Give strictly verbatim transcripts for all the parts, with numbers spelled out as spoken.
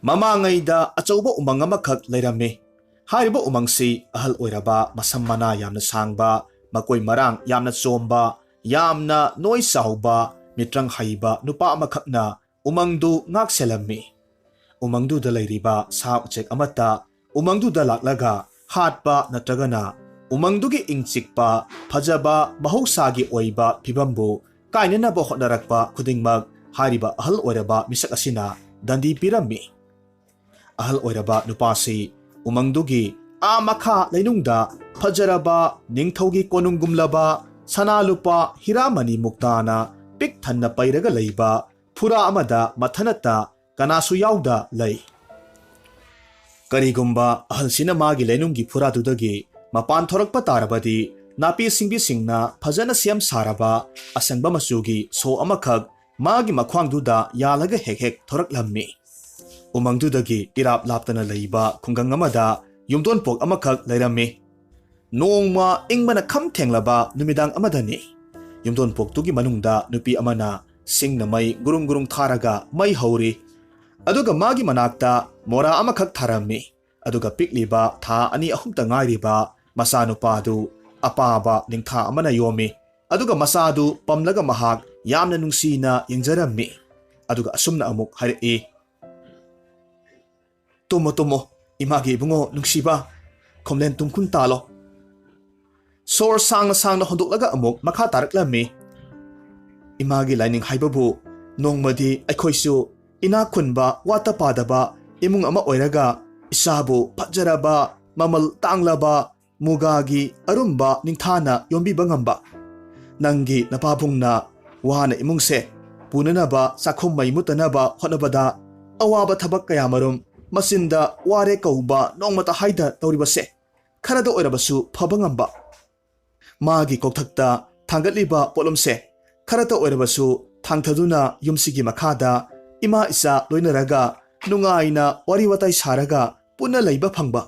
ꯃꯃꯥꯡꯉꯩꯗ ꯑꯆꯧꯕ ꯎꯃꯪ ꯑꯃꯈꯛ ꯂꯩꯔꯝꯃꯤ꯫ ꯍꯥꯏꯔꯤꯕ ꯎꯃꯪꯁꯤ ꯑꯍꯜ ꯑꯣꯏꯔꯕ, ꯃꯁꯝ ꯃꯅꯥ ꯌꯥꯝꯅ ꯁꯥꯡꯕ, ꯃꯀꯣꯏ ꯃꯔꯥꯡ ꯌꯥꯝꯅ ꯆꯣꯝꯕ, ꯌꯥꯝꯅ ꯅꯣꯏ ꯆꯥꯎꯕ, ꯃꯤꯇ꯭ꯔꯪ ꯍꯩꯕ ꯅꯨꯄꯥ ꯑꯃꯈꯛꯅ ꯎꯃꯪꯗꯨ ꯉꯥꯛ ꯁꯦꯜꯂꯝꯃꯤ꯫ ꯎꯃꯪꯗꯨꯗ ꯂꯩꯔꯤꯕ ꯁꯥ ꯎꯆꯦꯛ ꯑꯃꯠꯇ ꯎꯃꯪꯗꯨꯗ ꯂꯥꯛꯂꯒ ꯍꯥꯠꯄ ꯅꯠꯇ꯭ꯔꯒꯅ ꯎꯃꯪꯗꯨꯒꯤ ꯏꯪ ꯆꯤꯛꯄ, ꯐꯖꯕ, ꯃꯍꯧꯁꯥꯒꯤ ꯑꯣꯏꯕ ꯐꯤꯕꯝꯕꯨ ꯀꯥꯏꯅꯅꯕ ꯍꯣꯠꯅꯔꯛꯄ ꯈꯨꯗꯤꯡꯃꯛ ꯍꯥꯏꯔꯤꯕ ꯑꯍꯜ ꯑꯣꯏꯔꯕ ꯃꯤꯁꯛ ꯑꯁꯤꯅ ꯗꯟꯗꯤ ꯄꯤꯔꯝꯃꯤ꯫ ꯑꯍꯜ ꯑꯣꯏꯔꯕ ꯅꯨꯄꯥꯁꯤ ꯎꯃꯪꯗꯨꯒꯤ ꯑꯥ ꯃꯈꯥ ꯂꯩꯅꯨꯡꯗ ꯐꯖꯔꯕ ꯅꯤꯡꯊꯧꯒꯤ ꯀꯣꯅꯨꯡꯒꯨꯝꯂꯕ ꯁꯅꯥ ꯂꯨꯄꯥ ꯍꯤꯔꯥꯃꯅꯤ ꯃꯨꯛꯇꯥꯅ ꯄꯤꯛ ꯊꯟꯅ ꯄꯩꯔꯒ ꯂꯩꯕ ꯐꯨꯔꯥ ꯑꯃꯗ ꯃꯊꯅꯠꯇ ꯀꯅꯥꯁꯨ ꯌꯥꯎꯗ ꯂꯩ꯫ ꯀꯔꯤꯒꯨꯝꯕ ꯑꯍꯜꯁꯤꯅ ꯃꯥꯒꯤ ꯂꯩꯅꯨꯡꯒꯤ ꯐꯨꯔꯥꯗꯨꯗꯒꯤ ꯃꯄꯥꯟ ꯊꯣꯔꯛꯄ ꯇꯥꯔꯕꯗꯤ, ꯅꯥꯄꯤ ꯁꯤꯡꯕꯤꯁꯤꯡꯅ ꯐꯖꯅ ꯁꯦꯝ ꯁꯥꯔꯕ ꯑꯁꯪꯕ ꯃꯆꯨꯒꯤ ꯁꯣ ꯑꯃꯈꯛ ꯃꯥꯒꯤ ꯃꯈ꯭ꯋꯥꯡꯗꯨꯗ ꯌꯥꯜꯂꯒ ꯍꯦꯛ ꯍꯦꯛ ꯊꯣꯔꯛꯂꯝꯃꯤ꯫ ꯎꯃꯪꯗꯨꯗꯒꯤ ꯏꯔꯥꯞ ꯂꯥꯞꯇꯅ ꯂꯩꯕ ꯈꯨꯡꯒꯪ ꯑꯃꯗ ꯌꯨꯝꯗꯣꯟꯄꯣꯛ ꯑꯃꯈꯛ ꯂꯩꯔꯝꯃꯤ꯫ ꯅꯣꯡꯃ ꯏꯪꯕꯅ ꯈꯝ ꯊꯦꯡꯂꯕ ꯅꯨꯃꯤꯗꯥꯡ ꯑꯃꯗꯅꯤ꯫ ꯌꯨꯝꯗꯣꯟꯄꯣꯛꯇꯨꯒꯤ ꯃꯅꯨꯡꯗ ꯅꯨꯄꯤ ꯑꯃꯅ ꯁꯤꯡꯅ ꯃꯩ ꯒꯨꯔꯨꯡ ꯒꯨꯔꯨꯡ ꯊꯥꯔꯒ ꯃꯩ ꯍꯧꯔꯤ꯫ ꯑꯗꯨꯒ ꯃꯥꯒꯤ ꯃꯅꯥꯛꯇ ꯃꯣꯔꯥ ꯑꯃꯈꯛ ꯊꯥꯔꯝꯃꯤ꯫ ꯑꯗꯨꯒ ꯄꯤꯛꯂꯤꯕ ꯊꯥ ꯑꯅꯤ ꯑꯍꯨꯝꯇ ꯉꯥꯏꯔꯤꯕ ꯃꯆꯥꯅꯨꯄꯥꯗꯨ ꯑꯄꯥꯕ ꯅꯤꯡꯊꯥ ꯑꯃꯅ ꯌꯣꯝꯃꯤ꯫ ꯑꯗꯨꯒ ꯃꯆꯥꯗꯨ ꯄꯝꯂꯒ ꯃꯍꯥꯛ ꯌꯥꯝꯅ ꯅꯨꯡꯁꯤꯅ ꯌꯦꯡꯖꯔꯝꯃꯤ꯫ ꯑꯗꯨꯒ ꯑꯁꯨꯝꯅ ꯑꯃꯨꯛ ꯍꯥꯏꯔꯛꯏ, "ꯇꯨꯝꯃꯣ, ꯇꯨꯝꯃꯣ, ꯏꯃꯥꯒꯤ ꯏꯕꯨꯡꯉꯣ ꯅꯨꯡꯁꯤꯕ, ꯈꯣꯝꯂꯦꯟ ꯇꯨꯝꯈꯨꯟ ꯇꯥꯂꯣ꯫" ꯁꯣꯔ ꯁꯥꯡꯅ ꯁꯥꯡꯅ ꯍꯣꯟꯗꯣꯛꯂꯒ ꯑꯃꯨꯛ ꯃꯈꯥ ꯇꯥꯔꯛꯂꯝꯃꯤ, "ꯏꯃꯥꯒꯤ ꯂꯥꯏꯅꯤꯡ ꯍꯥꯏꯕꯕꯨ ꯅꯣꯡꯃꯗꯤ ꯑꯩꯈꯣꯏꯁꯨ ꯏꯅꯥꯛ ꯈꯨꯟꯕ, ꯋꯥꯠꯇ ꯄꯥꯗꯕ ꯏꯃꯨꯡ ꯑꯃ ꯑꯣꯏꯔꯒ ꯏꯆꯥꯕꯨ ꯐꯖꯔꯕ, ꯃꯃꯜ ꯇꯥꯡꯂꯕ, ꯃꯨꯒꯥꯒꯤ ꯑꯔꯨꯝꯕ ꯅꯤꯡꯊꯥꯅ ꯌꯣꯝꯕꯤꯕ ꯉꯝꯕ꯫ ꯅꯪꯒꯤ ꯅꯄꯥꯕꯨꯡꯅ ꯋꯥꯅ ꯏꯃꯨꯡꯁꯦ ꯄꯨꯅꯅꯕ, ꯆꯥꯛꯈꯨꯝ ꯃꯩ ꯃꯨꯠꯇꯅꯕ ꯍꯣꯠꯅꯕꯗ ꯑꯋꯥꯕ ꯊꯕꯛ ꯀꯌꯥꯃꯔꯨꯝ, ꯃꯆꯤꯟꯗ ꯋꯥꯔꯦ ꯀꯧꯕ ꯅꯣꯡꯃꯇ ꯍꯥꯏꯗ ꯇꯧꯔꯤꯕꯁꯦ, ꯈꯔꯗ ꯑꯣꯏꯔꯕꯁꯨ ꯐꯕ ꯉꯝꯕ꯫ ꯃꯥꯒꯤ ꯀꯣꯛꯊꯛꯇ ꯊꯥꯡꯒꯠꯂꯤꯕ ꯄꯣꯠꯂꯨꯝꯁꯦ ꯈꯔꯇ ꯑꯣꯏꯔꯕꯁꯨ ꯊꯥꯡꯊꯗꯨꯅ ꯌꯨꯝꯁꯤꯒꯤ ꯃꯈꯥꯗ ꯏꯃꯥ ꯏꯆꯥ ꯂꯣꯏꯅꯔꯒ ꯅꯨꯡꯉꯥꯏꯅ ꯋꯥꯔꯤ ꯋꯥꯇꯥꯏ ꯁꯥꯔꯒ ꯄꯨꯟꯅ ꯂꯩꯕ ꯐꯪꯕ꯫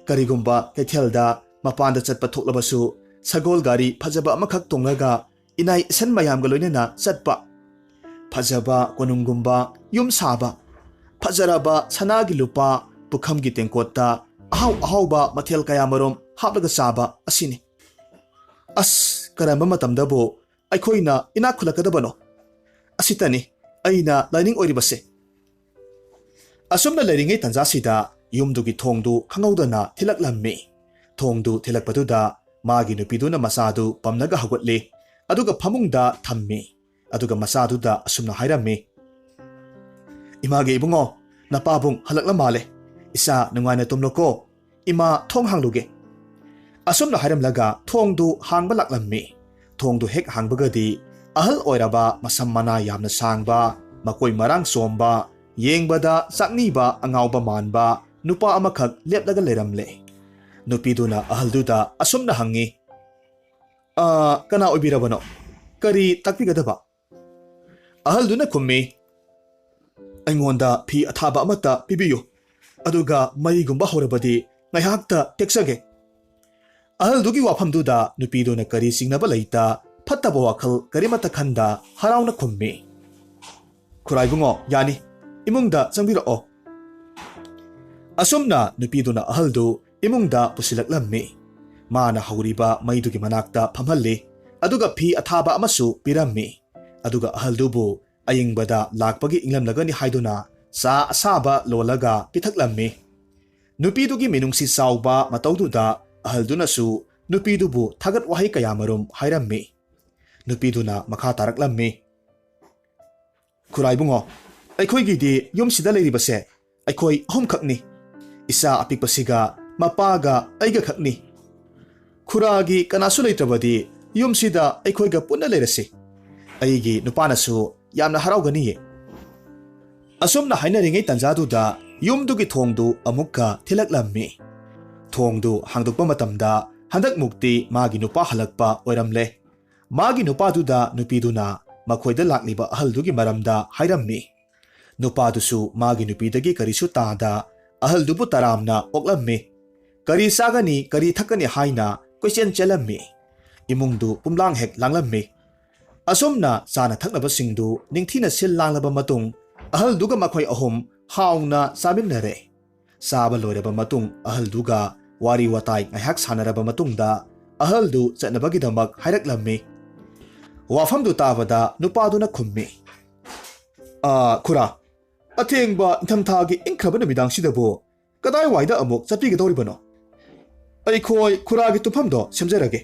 ꯀꯔꯤꯒꯨꯝꯕ ꯀꯩꯊꯦꯜꯗ ꯃꯄꯥꯟꯗ ꯆꯠꯄ ꯊꯣꯛꯂꯕꯁꯨ ꯁꯒꯣꯜ ꯒꯥꯔꯤ ꯐꯖꯕ ꯑꯃꯈꯛ ꯇꯣꯡꯂꯒ ꯏꯅꯥꯏ ꯏꯁꯟ ꯃꯌꯥꯝꯒ ꯂꯣꯏꯅꯅ ꯆꯠꯄ꯫ ꯐꯖꯕ ꯀꯣꯅꯨꯡꯒꯨꯝꯕ ꯌꯨꯝ ꯁꯥꯕ, ꯐꯖꯔꯕ ꯁꯅꯥꯒꯤ ꯂꯨꯄꯥ ꯄꯨꯈꯝꯒꯤ ꯇꯦꯡꯀꯣꯠꯇ ꯑꯍꯥꯎ ꯑꯍꯥꯎꯕ ꯃꯊꯦꯜ ꯀꯌꯥꯃꯔꯨꯝ ꯍꯥꯞꯂꯒ ꯆꯥꯕ ꯑꯁꯤꯅꯤ꯫ ꯑꯁ, ꯀꯔꯝꯕ ꯃꯇꯝꯗꯕꯨ ꯑꯩꯈꯣꯏꯅ ꯏꯅꯥꯛ ꯈꯨꯜꯂꯛꯀꯗꯕꯅꯣ? ꯑꯁꯤꯇꯅꯤ ꯑꯩꯅ ꯂꯥꯏꯅꯤꯡ ꯑꯣꯏꯔꯤꯕꯁꯦ꯫ ꯑꯁꯨꯝꯅ ꯂꯩꯔꯤꯉꯩ ꯇꯥꯟꯖꯥꯁꯤꯗ ꯌꯨꯝꯗꯨꯒꯤ ꯊꯣꯡꯗꯨ ꯈꯪꯍꯧꯗꯅ ꯊꯤꯜꯂꯛꯂꯝꯃꯤ꯫ ꯊꯣꯡꯗꯨ ꯊꯤꯜꯂꯛꯄꯗꯨꯗ ꯃꯥꯒꯤ ꯅꯨꯄꯤꯗꯨꯅ ꯃꯆꯥꯗꯨ ꯄꯝꯂꯒ ꯍꯧꯒꯠꯂꯤ, ꯑꯗꯨꯒ ꯐꯃꯨꯡꯗ ꯊꯝꯃꯤ꯫ ꯑꯗꯨꯒ ꯃꯆꯥꯗꯨꯗ ꯑꯁꯨꯝꯅ ꯍꯥꯏꯔꯝꯃꯤ, "ꯏꯃꯥꯒꯤ ꯏꯕꯨꯡꯉꯣ, ꯅꯄꯥꯕꯨꯡ ꯍꯜꯂꯛꯂ ꯃꯥꯜꯂꯦ꯫ ꯏꯆꯥ, ꯅꯨꯡꯉꯥꯏꯅ ꯇꯨꯝꯂꯣꯀꯣ꯫ ꯏꯃꯥ, ꯊꯣꯡ ꯍꯥꯡꯂꯨꯒꯦ꯫" ꯑꯁꯨꯝꯅ ꯍꯥꯏꯔꯝꯂꯒ ꯊꯣꯡꯗꯨ ꯍꯥꯡꯕ ꯂꯥꯛꯂꯝꯃꯤ꯫ ꯊꯣꯡꯗꯨ ꯍꯦꯛ ꯍꯥꯡꯕꯒꯗꯤ ꯑꯍꯜ ꯑꯣꯏꯔꯕ, ꯃꯁꯝ ꯃꯅꯥ ꯌꯥꯝꯅ ꯁꯥꯡꯕ, ꯃꯀꯣꯏ ꯃꯔꯥꯡ ꯆꯣꯝꯕ, ꯌꯦꯡꯕꯗ ꯆꯥꯛꯅꯤꯕ ꯑꯉꯥꯎꯕ ꯃꯥꯟꯕ ꯅꯨꯄꯥ ꯑꯃꯈꯛ ꯂꯦꯞꯂꯒ ꯂꯩꯔꯝꯂꯦ꯫ ꯅꯨꯄꯤꯗꯨꯅ ꯑꯍꯜꯗꯨꯗ ꯑꯁꯨꯝꯅ ꯍꯪꯉꯤ, "ꯑ, ꯀꯅꯥ ꯑꯣꯏꯕꯤꯔꯕꯅꯣ? ꯀꯔꯤ ꯇꯥꯛꯄꯤꯒꯗꯕ?" ꯑꯍꯜꯗꯨꯅ ꯈꯨꯝꯃꯤ, "ꯑꯩꯉꯣꯟꯗ ꯐꯤ ꯑꯊꯥꯕ ꯑꯃꯠꯇ ꯄꯤꯕꯤꯌꯨ, ꯑꯗꯨꯒ ꯃꯩꯒꯨꯝꯕ ꯍꯧꯔꯕꯗꯤ ꯉꯥꯏꯍꯥꯛꯇ ꯇꯦꯛꯆꯒꯦ꯫" ꯑꯍꯜꯗꯨꯒꯤ ꯋꯥꯐꯝꯗꯨꯗ ꯅꯨꯄꯤꯗꯨꯅ ꯀꯔꯤ ꯆꯤꯡꯅꯕ ꯂꯩꯇ, ꯐꯠꯇꯕ ꯋꯥꯈꯜ ꯀꯔꯤꯃꯠꯇ ꯈꯟꯗ ꯍꯔꯥꯎꯅ ꯈꯨꯝꯃꯤ, "ꯈꯨꯔꯥꯏꯕꯨꯡꯉꯣ, ꯌꯥꯅꯤ, ꯏꯃꯨꯡꯗ ꯆꯪꯕꯤꯔꯛꯑꯣ꯫" ꯑꯁꯨꯝꯅ ꯅꯨꯄꯤꯗꯨꯅ ꯑꯍꯜꯗꯨ ꯏꯃꯨꯡꯗ ꯄꯨꯁꯤꯜꯂꯛꯂꯝꯃꯤ꯫ ꯃꯥꯅ ꯍꯧꯔꯤꯕ ꯃꯩꯗꯨꯒꯤ ꯃꯅꯥꯛꯇ ꯐꯝꯍꯜꯂꯤ, ꯑꯗꯨꯒ ꯐꯤ ꯑꯊꯥꯕ ꯑꯃꯁꯨ ꯄꯤꯔꯝꯃꯤ꯫ ꯑꯗꯨꯒ ꯑꯍꯜꯗꯨꯕꯨ ꯑꯏꯪꯕꯗ ꯂꯥꯛꯄꯒꯤ ꯏꯪꯂꯝꯂꯒꯅꯤ ꯍꯥꯏꯗꯨꯅ ꯆꯥ ꯑꯁꯥꯕ ꯂꯣꯜꯂꯒ ꯄꯤꯊꯛꯂꯝꯃꯤ꯫ ꯅꯨꯄꯤꯗꯨꯒꯤ ꯃꯤꯅꯨꯡꯁꯤ ꯆꯥꯎꯕ ꯃꯇꯧꯗꯨꯗ ꯑꯍꯜꯗꯨꯅꯁꯨ ꯅꯨꯄꯤꯗꯨꯕꯨ ꯊꯥꯒꯠ ꯋꯥꯍꯩ ꯀꯌꯥꯃꯔꯨꯝ ꯍꯥꯏꯔꯝꯃꯤ꯫ ꯅꯨꯄꯤꯗꯨꯅ ꯃꯈꯥ ꯇꯥꯔꯛꯂꯝꯃꯤ, "ꯈꯨꯔꯥꯏꯕꯨꯡꯉꯣ, ꯑꯩꯈꯣꯏꯒꯤꯗꯤ ꯌꯨꯝꯁꯤꯗ ꯂꯩꯔꯤꯕꯁꯦ ꯑꯩꯈꯣꯏ ꯑꯍꯨꯝꯈꯛꯅꯤ꯫ ꯏꯆꯥ ꯑꯄꯤꯛꯄꯁꯤꯒ ꯃꯄꯥꯒ ꯑꯩꯒ ꯈꯛꯅꯤ꯫ ꯈꯨꯔꯥꯒꯤ ꯀꯅꯥꯁꯨ ꯂꯩꯇ꯭ꯔꯕꯗꯤ ꯌꯨꯝꯁꯤꯗ ꯑꯩꯈꯣꯏꯒ ꯄꯨꯟꯅ ꯂꯩꯔꯁꯤ꯫ ꯑꯩꯒꯤ ꯅꯨꯄꯥꯅꯁꯨ ꯌꯥꯝꯅ ꯍꯔꯥꯎꯒꯅꯤꯌꯦ꯫" ꯑꯁꯨꯝꯅ ꯍꯥꯏꯅꯔꯤꯉꯩ ꯇꯥꯟꯖꯥꯗꯨꯗ ꯌꯨꯝꯗꯨꯒꯤ ꯊꯣꯡꯗꯨ ꯑꯃꯨꯛꯀ ꯊꯤꯜꯂꯛꯂꯝꯃꯤ꯫ ꯊꯣꯡꯗꯨ ꯍꯥꯡꯗꯣꯛꯄ ꯃꯇꯝꯗ ꯍꯟꯗꯛꯃꯨꯛꯇꯤ ꯃꯥꯒꯤ ꯅꯨꯄꯥ ꯍꯜꯂꯛꯄ ꯑꯣꯏꯔꯝꯂꯦ꯫ ꯃꯥꯒꯤ ꯅꯨꯄꯥꯗꯨꯗ ꯅꯨꯄꯤꯗꯨꯅ ꯃꯈꯣꯏꯗ ꯂꯥꯛꯂꯤꯕ ꯑꯍꯜꯗꯨꯒꯤ ꯃꯔꯝꯗ ꯍꯥꯏꯔꯝꯃꯤ꯫ ꯅꯨꯄꯥꯗꯨꯁꯨ ꯃꯥꯒꯤ ꯅꯨꯄꯤꯗꯒꯤ ꯀꯔꯤꯁꯨ ꯇꯥꯗ ꯑꯍꯜꯗꯨꯕꯨ ꯇꯔꯥꯝꯅ ꯑꯣꯛꯂꯝꯃꯤ꯫ ꯀꯔꯤ ꯆꯥꯒꯅꯤ, ꯀꯔꯤ ꯊꯛꯀꯅꯤ ꯍꯥꯏꯅ ꯀꯣꯏꯆꯦꯟ ꯆꯦꯜꯂꯝꯃꯤ꯫ ꯏꯃꯨꯡꯗꯨ ꯄꯨꯝꯂꯥꯡ ꯍꯦꯛ ꯂꯥꯡꯂꯝꯃꯤ꯫ ꯑꯁꯨꯝꯅ ꯆꯥꯅ ꯊꯛꯅꯕꯁꯤꯡꯗꯨ ꯅꯤꯡꯊꯤꯅ ꯁꯤꯜ ꯂꯥꯡꯂꯕ ꯃꯇꯨꯡ, ꯑꯍꯜꯗꯨꯒ ꯃꯈꯣꯏ ꯑꯍꯨꯝ ꯍꯥꯎꯅ ꯆꯥꯃꯤꯟꯅꯔꯦ꯫ ꯆꯥꯕ ꯂꯣꯏꯔꯕ ꯃꯇꯨꯡ, ꯑꯍꯜꯗꯨꯒ ꯋꯥꯔꯤ ꯋꯥꯇꯥꯏ ꯉꯥꯏꯍꯥꯛ ꯁꯥꯟꯅꯔꯕ ꯃꯇꯨꯡꯗ, ꯑꯍꯜꯗꯨ ꯆꯠꯅꯕꯒꯤꯗꯃꯛ ꯍꯥꯏꯔꯛꯂꯝꯃꯤ꯫ ꯋꯥꯐꯝꯗꯨ ꯇꯥꯕꯗ ꯅꯨꯄꯥꯗꯨꯅ ꯈꯨꯝꯃꯤ, "ꯑꯥ, ꯈꯨꯔꯥ, ꯑꯊꯦꯡꯕ ꯏꯪꯊꯝꯊꯥꯒꯤ ꯏꯪꯈ꯭ꯔꯕ ꯅꯨꯃꯤꯗꯥꯡꯁꯤꯗꯕꯨ ꯀꯗꯥꯏꯋꯥꯏꯗ ꯑꯃꯨꯛ ꯆꯠꯄꯤꯒꯗꯧꯔꯤꯕꯅꯣ? ꯑꯩꯈꯣꯏ ꯈꯨꯔꯥꯒꯤ ꯇꯨꯝꯐꯝꯗꯣ ꯁꯦꯝꯖꯔꯒꯦ꯫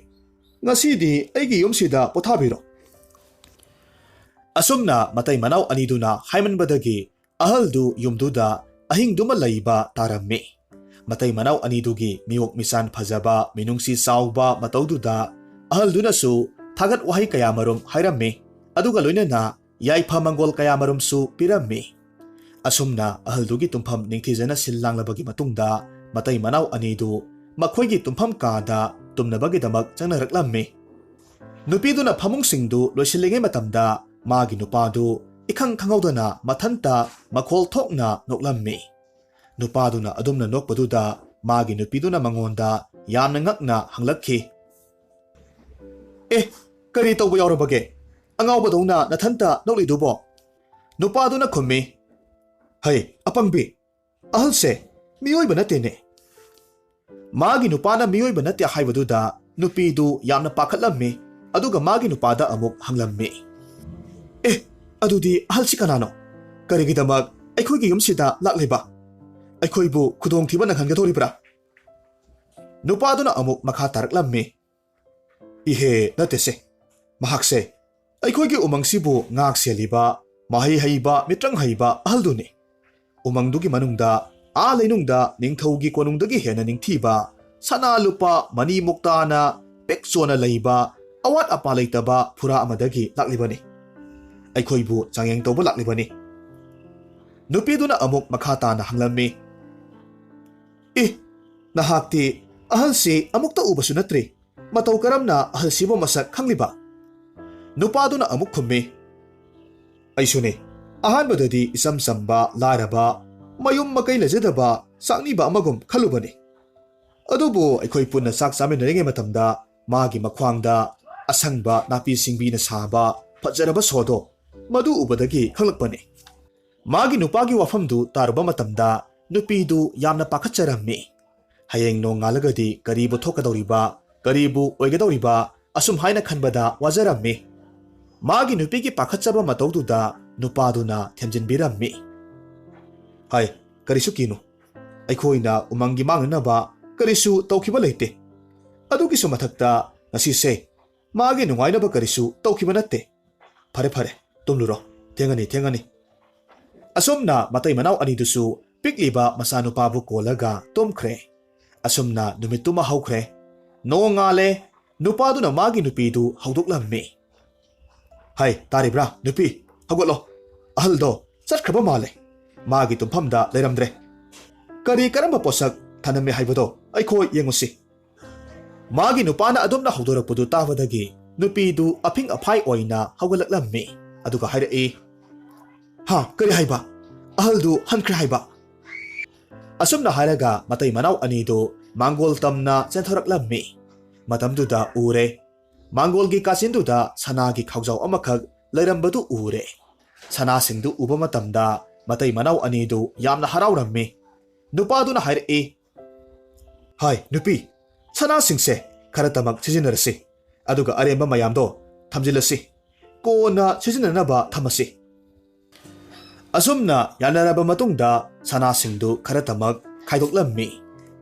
ꯉꯁꯤꯗꯤ ꯑꯩꯒꯤ ꯌꯨꯝꯁꯤꯗ ꯄꯣꯊꯥꯕꯤꯔꯣ꯫" ꯑꯁꯨꯝꯅ ꯃꯇꯩ ꯃꯅꯥꯎ ꯑꯅꯤꯗꯨꯅ ꯍꯥꯏꯃꯟꯕꯗꯒꯤ ꯑꯍꯜꯗꯨ ꯌꯨꯝꯗꯨꯗ ꯑꯍꯤꯡꯗꯨꯃ ꯂꯩꯕ ꯇꯥꯔꯝꯃꯤ꯫ ꯃꯇꯩ ꯃꯅꯥꯎ ꯑꯅꯤꯗꯨꯒꯤ ꯃꯤꯑꯣꯛ ꯃꯤꯁꯥꯟ ꯐꯖꯕ, ꯃꯤꯅꯨꯡꯁꯤ ꯆꯥꯎꯕ ꯃꯇꯧꯗꯨꯗ ꯑꯍꯜꯗꯨꯅꯁꯨ ꯊꯥꯒꯠ ꯋꯥꯍꯩ ꯀꯌꯥꯃꯔꯨꯝ ꯍꯥꯏꯔꯝꯃꯤ, ꯑꯗꯨꯒ ꯂꯣꯏꯅꯅ ꯌꯥꯏꯐ ꯃꯪꯒꯣꯜ ꯀꯌꯥꯃꯔꯨꯝꯁꯨ ꯄꯤꯔꯝꯃꯤ꯫ ꯑꯁꯨꯝꯅ ꯑꯍꯜꯗꯨꯒꯤ ꯇꯨꯝꯐꯝ ꯅꯤꯡꯊꯤꯖꯅ ꯁꯤꯜ ꯂꯥꯡꯂꯕꯒꯤ ꯃꯇꯨꯡꯗ, ꯃꯇꯩ ꯃꯅꯥꯎ ꯑꯅꯤꯗꯨ ꯃꯈꯣꯏꯒꯤ ꯇꯨꯝꯐꯝ ꯀꯥꯗ ꯇꯨꯝꯅꯕꯒꯤꯗꯃꯛ ꯆꯪꯅꯔꯛꯂꯝꯃꯤ꯫ ꯅꯨꯄꯤꯗꯨꯅ ꯐꯃꯨꯡꯁꯤꯡꯗꯨ ꯂꯣꯏꯁꯤꯜꯂꯤꯉꯩ ꯃꯇꯝꯗ, ꯃꯥꯒꯤ ꯅꯨꯄꯥꯗꯨ ꯏꯈꯪ ꯈꯪꯍꯧꯗꯅ ꯃꯊꯟꯇ ꯃꯈꯣꯜ ꯊꯣꯛꯅ ꯅꯣꯛꯂꯝꯃꯤ꯫ ꯅꯨꯄꯥꯗꯨꯅ ꯑꯗꯨꯝꯅ ꯅꯣꯛꯄꯗꯨꯗ, ꯃꯥꯒꯤ ꯅꯨꯄꯤꯗꯨꯅ ꯃꯉꯣꯟꯗ ꯌꯥꯝꯅ ꯉꯛꯅ ꯍꯪꯂꯛꯈꯤ, "ꯑꯦ, ꯀꯔꯤ ꯇꯧꯕ ꯌꯥꯎꯔꯕꯒꯦ? ꯑꯉꯥꯎꯕꯗꯧꯅ ꯅꯊꯟꯇ ꯅꯣꯛꯂꯤꯗꯨꯕꯣ?" ꯅꯨꯄꯥꯗꯨꯅ ꯈꯨꯝꯃꯤ, "ꯍꯩ, ꯑꯄꯪꯕꯤ, ꯑꯍꯜꯁꯦ ꯃꯤꯑꯣꯏꯕ ꯅꯠꯇꯦꯅꯦ꯫" ꯃꯥꯒꯤ ꯅꯨꯄꯥꯅ ꯃꯤꯑꯣꯏꯕ ꯅꯠꯇꯦ ꯍꯥꯏꯕꯗꯨꯗ ꯅꯨꯄꯤꯗꯨ ꯌꯥꯝꯅ ꯄꯥꯈꯠꯂꯝꯃꯤ, ꯑꯗꯨꯒ ꯃꯥꯒꯤ ꯅꯨꯄꯥꯗ ꯑꯃꯨꯛ ꯍꯪꯂꯝꯃꯤ, "ꯑꯦ, ꯑꯗꯨꯗꯤ ꯑꯍꯜꯁꯤ ꯀꯅꯥꯅꯣ? ꯀꯔꯤꯒꯤꯗꯃꯛ ꯑꯩꯈꯣꯏꯒꯤ ꯌꯨꯝꯁꯤꯗ ꯂꯥꯛꯂꯤꯕ? ꯑꯩꯈꯣꯏꯕꯨ ꯈꯨꯗꯣꯡꯊꯤꯕ ꯅꯪꯍꯟꯒꯗꯧꯔꯤꯕ꯭ꯔꯥ?" ꯅꯨꯄꯥꯗꯨꯅ ꯑꯃꯨꯛ ꯃꯈꯥ ꯇꯥꯔꯛꯂꯝꯃꯤ, "ꯏꯍꯦ, ꯅꯠꯇꯦꯁꯦ꯫ ꯃꯍꯥꯛꯁꯦ ꯑꯩꯈꯣꯏꯒꯤ ꯎꯃꯪꯁꯤꯕꯨ ꯉꯥꯛ ꯁꯦꯜꯂꯤꯕ, ꯃꯍꯩ ꯍꯩꯕ, ꯃꯤꯇ꯭ꯔꯪ ꯍꯩꯕ ꯑꯍꯜꯗꯨꯅꯤ꯫ ꯎꯃꯪꯗꯨꯒꯤ ꯃꯅꯨꯡꯗ, ꯑꯥ ꯂꯩꯅꯨꯡꯗ ꯅꯤꯡꯊꯧꯒꯤ ꯀꯣꯅꯨꯡꯗꯒꯤ ꯍꯦꯟꯅ ꯅꯤꯡꯊꯤꯕ, ꯁꯅꯥ ꯂꯨꯄꯥ ꯃꯅꯤ ꯃꯨꯛꯇꯥꯅ ꯄꯦꯛ ꯆꯣꯟꯅ ꯂꯩꯕ, ꯑꯋꯥꯠ ꯑꯄꯥ ꯂꯩꯇꯕ ꯐꯨꯔꯥ ꯑꯃꯗꯒꯤ ꯂꯥꯛꯂꯤꯕꯅꯤ꯫ ꯑꯩꯈꯣꯏꯕꯨ ꯆꯥꯡꯌꯦꯡ ꯇꯧꯕ ꯂꯥꯛꯂꯤꯕꯅꯤ꯫" ꯅꯨꯄꯤꯗꯨꯅ ꯑꯃꯨꯛ ꯃꯈꯥ ꯇꯥꯅ ꯍꯪꯂꯝꯃꯤ, "ꯏ, ꯅꯍꯥꯛꯇꯤ ꯑꯍꯜꯁꯤ ꯑꯃꯨꯛꯇ ꯎꯕꯁꯨ ꯅꯠꯇ꯭ꯔꯤ꯫ ꯃꯇꯧ ꯀꯔꯝꯅ ꯑꯍꯜꯁꯤꯕꯨ ꯃꯁꯛ ꯈꯪꯂꯤꯕ?" ꯅꯨꯄꯥꯗꯨꯅ ꯑꯃꯨꯛ ꯈꯨꯝꯃꯤ, "ꯑꯩꯁꯨꯅꯦ꯫ ꯑꯍꯥꯟꯕꯗꯗꯤ ꯏꯆꯝ ꯆꯝꯕ, ꯂꯥꯏꯔꯕ, ꯃꯌꯨꯝ ꯃꯀꯩ ꯂꯩꯖꯗꯕ ꯆꯥꯛꯅꯤꯕ ꯑꯃꯒꯨꯝ ꯈꯜꯂꯨꯕꯅꯤ꯫ ꯑꯗꯨꯕꯨ ꯑꯩꯈꯣꯏ ꯄꯨꯟꯅ ꯆꯥꯛ ꯆꯥꯃꯤꯟꯅꯔꯤꯉꯩ ꯃꯇꯝꯗ ꯃꯥꯒꯤ ꯃꯈ꯭ꯋꯥꯡꯗ ꯑꯁꯪꯕ ꯅꯥꯄꯤ ꯁꯤꯡꯕꯤꯅ ꯁꯥꯕ ꯐꯖꯔꯕ ꯁꯣꯗꯣ, ꯃꯗꯨ ꯎꯕꯗꯒꯤ ꯈꯪꯂꯛꯄꯅꯤ꯫ ꯃꯥꯒꯤ ꯅꯨꯄꯥꯒꯤ ꯋꯥꯐꯝꯗꯨ ꯇꯥꯔꯨꯕ ꯃꯇꯝꯗ ꯅꯨꯄꯤꯗꯨ ꯌꯥꯝꯅ ꯄꯥꯈꯠꯆꯔꯝꯃꯤ꯫ ꯍꯌꯦꯡ ꯅꯣꯡꯉꯥꯜꯂꯒꯗꯤ ꯀꯔꯤꯕꯨ ꯊꯣꯛꯀꯗꯧꯔꯤꯕ, ꯀꯔꯤꯕꯨ ꯑꯣꯏꯒꯗꯧꯔꯤꯕ, ꯑꯁꯨꯝ ꯍꯥꯏꯅ ꯈꯟꯕꯗ ꯋꯥꯖꯔꯝꯃꯤ꯫ ꯃꯥꯒꯤ ꯅꯨꯄꯤꯒꯤ ꯄꯥꯈꯠꯆꯕ ꯃꯇꯧꯗꯨꯗ ꯅꯨꯄꯥꯗꯨꯅ ꯊꯦꯝꯖꯤꯟꯕꯤꯔꯝꯃꯤ꯫ ꯍꯥꯏ, ꯀꯔꯤꯁꯨ ꯀꯤꯅꯨ꯫ ꯑꯩꯈꯣꯏꯅ ꯎꯃꯪꯒꯤ ꯃꯥꯡꯅꯅꯕ ꯀꯔꯤꯁꯨ ꯇꯧꯈꯤꯕ ꯂꯩꯇꯦ꯫ ꯑꯗꯨꯒꯤꯁꯨ ꯃꯊꯛꯇ ꯉꯁꯤꯁꯦ ꯃꯥꯒꯤ ꯅꯨꯡꯉꯥꯏꯅꯕ ꯀꯔꯤꯁꯨ ꯇꯧꯈꯤꯕ ꯅꯠꯇꯦ꯫ ꯐꯔꯦ, ꯐꯔꯦ, ꯇꯨꯝꯂꯨꯔꯣ꯫ ꯊꯦꯡꯉꯅꯤ, ꯊꯦꯡꯉꯅꯤ꯫ ꯑꯁꯨꯝꯅ ꯃꯇꯩ ꯃꯅꯥꯎ ꯑꯅꯤꯗꯨꯁꯨ ꯄꯤꯛꯂꯤꯕ ꯃꯆꯥꯅꯨꯄꯥꯕꯨ ꯀꯣꯜꯂꯒ ꯇꯨꯝꯈ꯭ꯔꯦ꯫ ꯑꯁꯨꯝꯅ ꯅꯨꯃꯤꯠꯇꯨꯃ ꯍꯧꯈ꯭ꯔꯦ꯫ ꯅꯣꯡꯉꯥꯜꯂꯦ꯫ ꯅꯨꯄꯥꯗꯨꯅ ꯃꯥꯒꯤ ꯅꯨꯄꯤꯗꯨ ꯍꯧꯗꯣꯛꯂꯝꯃꯤ꯫ "ꯍꯥꯏ, ꯇꯥꯔꯤꯕ꯭ꯔꯥ, ꯅꯨꯄꯤ? ꯍꯧꯒꯠꯂꯣ꯫ ꯑꯍꯜꯗꯣ ꯆꯠꯈ꯭ꯔꯕ ꯃꯥꯜꯂꯦ꯫ ꯃꯥꯒꯤ ꯇꯨꯝꯐꯝꯗ ꯂꯩꯔꯝꯗ꯭ꯔꯦ꯫ ꯀꯔꯤ ꯀꯔꯝꯕ ꯄꯣꯠꯁꯛ ꯊꯅꯝꯃꯦ ꯍꯥꯏꯕꯗꯣ ꯑꯩꯈꯣꯏ ꯌꯦꯡꯉꯨꯁꯤ꯫" ꯃꯥꯒꯤ ꯅꯨꯄꯥꯅ ꯑꯗꯨꯝꯅ ꯍꯧꯗꯣꯔꯛꯄꯗꯨ ꯇꯥꯕꯗꯒꯤ ꯅꯨꯄꯤꯗꯨ ꯑꯐꯤꯡ ꯑꯐꯥꯏ ꯑꯣꯏꯅ ꯍꯧꯒꯠꯂꯛꯂꯝꯃꯤ꯫ ꯑꯗꯨꯒ ꯍꯥꯏꯔꯛꯏ, "ꯍꯥ, ꯀꯔꯤ ꯍꯥꯏꯕ? ꯑꯍꯜꯗꯨ ꯍꯟꯈ꯭ꯔꯦ ꯍꯥꯏꯕ?" ꯑꯁꯨꯝꯅ ꯍꯥꯏꯔꯒ ꯃꯇꯩ ꯃꯅꯥꯎ ꯑꯅꯤꯗꯨ ꯃꯥꯡꯒꯣꯜ ꯇꯝꯅ ꯆꯦꯟꯊꯣꯔꯛꯂꯝꯃꯤ꯫ ꯃꯇꯝꯗꯨꯗ ꯎꯔꯦ, ꯃꯥꯡꯒꯣꯜꯒꯤ ꯀꯥꯆꯤꯟꯗꯨꯗ ꯁꯅꯥꯒꯤ ꯈꯥꯎꯖꯥꯎ ꯑꯃꯈꯛ ꯂꯩꯔꯝꯕꯗꯨ ꯎꯔꯦ꯫ ꯁꯅꯥꯁꯤꯡꯗꯨ ꯎꯕ ꯃꯇꯝꯗ ꯃꯇꯩ ꯃꯅꯥꯎ ꯑꯅꯤꯗꯨ ꯌꯥꯝꯅ ꯍꯔꯥꯎꯔꯝꯃꯤ꯫ ꯅꯨꯄꯥꯗꯨꯅ ꯍꯥꯏꯔꯛꯏ, "ꯍꯥꯏ, ꯅꯨꯄꯤ, ꯁꯅꯥꯁꯤꯡꯁꯦ ꯈꯔꯇꯃꯛ ꯁꯤꯖꯤꯟꯅꯔꯁꯤ, ꯑꯗꯨꯒ ꯑꯔꯦꯝꯕ ꯃꯌꯥꯝꯗꯣ ꯊꯝꯖꯤꯜꯂꯁꯤ꯫ ꯀꯣꯟꯅ ꯁꯤꯖꯤꯟꯅꯅꯕ ꯊꯝꯃꯁꯤ꯫" ꯑꯁꯨꯝꯅ ꯌꯥꯅꯔꯕ ꯃꯇꯨꯡꯗ ꯁꯅꯥꯁꯤꯡꯗꯨ ꯈꯔꯇꯃꯛ ꯈꯥꯏꯗꯣꯛꯂꯝꯃꯤ,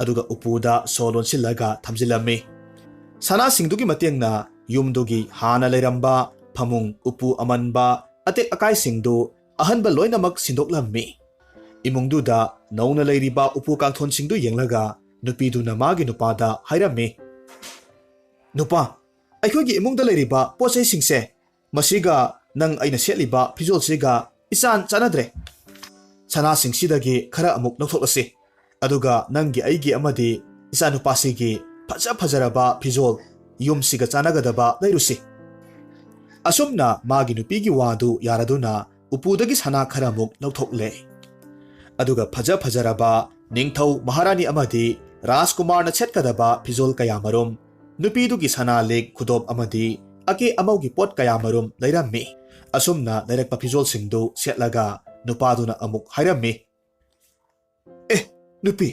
ꯑꯗꯨꯒ ꯎꯄꯨꯗ ꯁꯣ ꯂꯣꯟꯁꯤꯜꯂꯒ ꯊꯝꯖꯤꯜꯂꯝꯃꯤ꯫ ꯁꯅꯥꯁꯤꯡꯗꯨꯒꯤ ꯃꯇꯦꯡꯅ ꯌꯨꯝꯗꯨꯒꯤ ꯍꯥꯟꯅ ꯂꯩꯔꯝꯕ ꯐꯃꯨꯡ, ꯎꯄꯨ ꯑꯃꯟꯕ, ꯑꯇꯦꯛ ꯑꯀꯥꯏꯁꯤꯡꯗꯨ ꯑꯍꯟꯕ ꯂꯣꯏꯅꯃꯛ ꯁꯤꯟꯗꯣꯛꯂꯝꯃꯤ꯫ ꯏꯃꯨꯡꯗꯨꯗ ꯅꯧꯅ ꯂꯩꯔꯤꯕ ꯎꯄꯨ ꯀꯥꯡꯊꯣꯟꯁꯤꯡꯗꯨ ꯌꯦꯡꯂꯒ ꯅꯨꯄꯤꯗꯨꯅ ꯃꯥꯒꯤ ꯅꯨꯄꯥꯗ ꯍꯥꯏꯔꯝꯃꯤ, "ꯅꯨꯄꯥ, ꯑꯩꯈꯣꯏꯒꯤ ꯏꯃꯨꯡꯗ ꯂꯩꯔꯤꯕ ꯄꯣꯠ ꯆꯩꯁꯤꯡꯁꯦ, ꯃꯁꯤꯒ ꯅꯪ ꯑꯩꯅ ꯁꯦꯠꯂꯤꯕ ꯐꯤꯖꯣꯜꯁꯤꯒ ꯏꯆꯥꯟ ꯆꯥꯟꯅꯗ꯭ꯔꯦ꯫ ꯁꯅꯥꯁꯤꯡꯁꯤꯗꯒꯤ ꯈꯔ ꯑꯃꯨꯛ ꯂꯧꯊꯣꯛꯂꯁꯤ, ꯑꯗꯨꯒ ꯅꯪꯒꯤ, ꯑꯩꯒꯤ ꯑꯃꯗꯤ ꯏꯆꯥꯅꯨꯄꯥꯁꯤꯒꯤ ꯐꯖ ꯐꯖꯔꯕ ꯐꯤꯖꯣꯜ, ꯌꯨꯝꯁꯤꯒ ꯆꯥꯟꯅꯒꯗꯕ ꯂꯩꯔꯨꯁꯤ꯫" ꯑꯁꯨꯝꯅ ꯃꯥꯒꯤ ꯅꯨꯄꯤꯒꯤ ꯋꯥꯗꯨ ꯌꯥꯔꯗꯨꯅ ꯎꯄꯨꯗꯒꯤ ꯁꯅꯥ ꯈꯔꯃꯨꯛ ꯂꯧꯊꯣꯛꯂꯦ꯫ ꯑꯗꯨꯒ ꯐꯖ ꯐꯖꯔꯕ ꯅꯤꯡꯊꯧ ꯃꯍꯥꯔꯥꯅꯤ ꯑꯃꯗꯤ ꯔꯥꯖꯀꯨꯃꯥꯔꯅ ꯁꯦꯠꯀꯗꯕ ꯐꯤꯖꯣꯜ ꯀꯌꯥꯃꯔꯨꯝ, ꯅꯨꯄꯤꯗꯨꯒꯤ ꯁꯅꯥ ꯂꯤꯛ, ꯈꯨꯗꯣꯞ ꯑꯃꯗꯤ ꯑꯀꯦ ꯑꯃꯧꯒꯤ ꯄꯣꯠ ꯀꯌꯥꯃꯔꯨꯝ ꯂꯩꯔꯝꯃꯤ꯫ ꯑꯁꯨꯝꯅ ꯂꯩꯔꯛꯄ ꯐꯤꯖꯣꯜꯁꯤꯡꯗꯨ ꯁꯦꯠꯂꯒ ꯅꯨꯄꯥꯗꯨꯅ ꯑꯃꯨꯛ ꯍꯥꯏꯔꯝꯃꯤ, "ꯑꯦ, ꯅꯨꯄꯤ,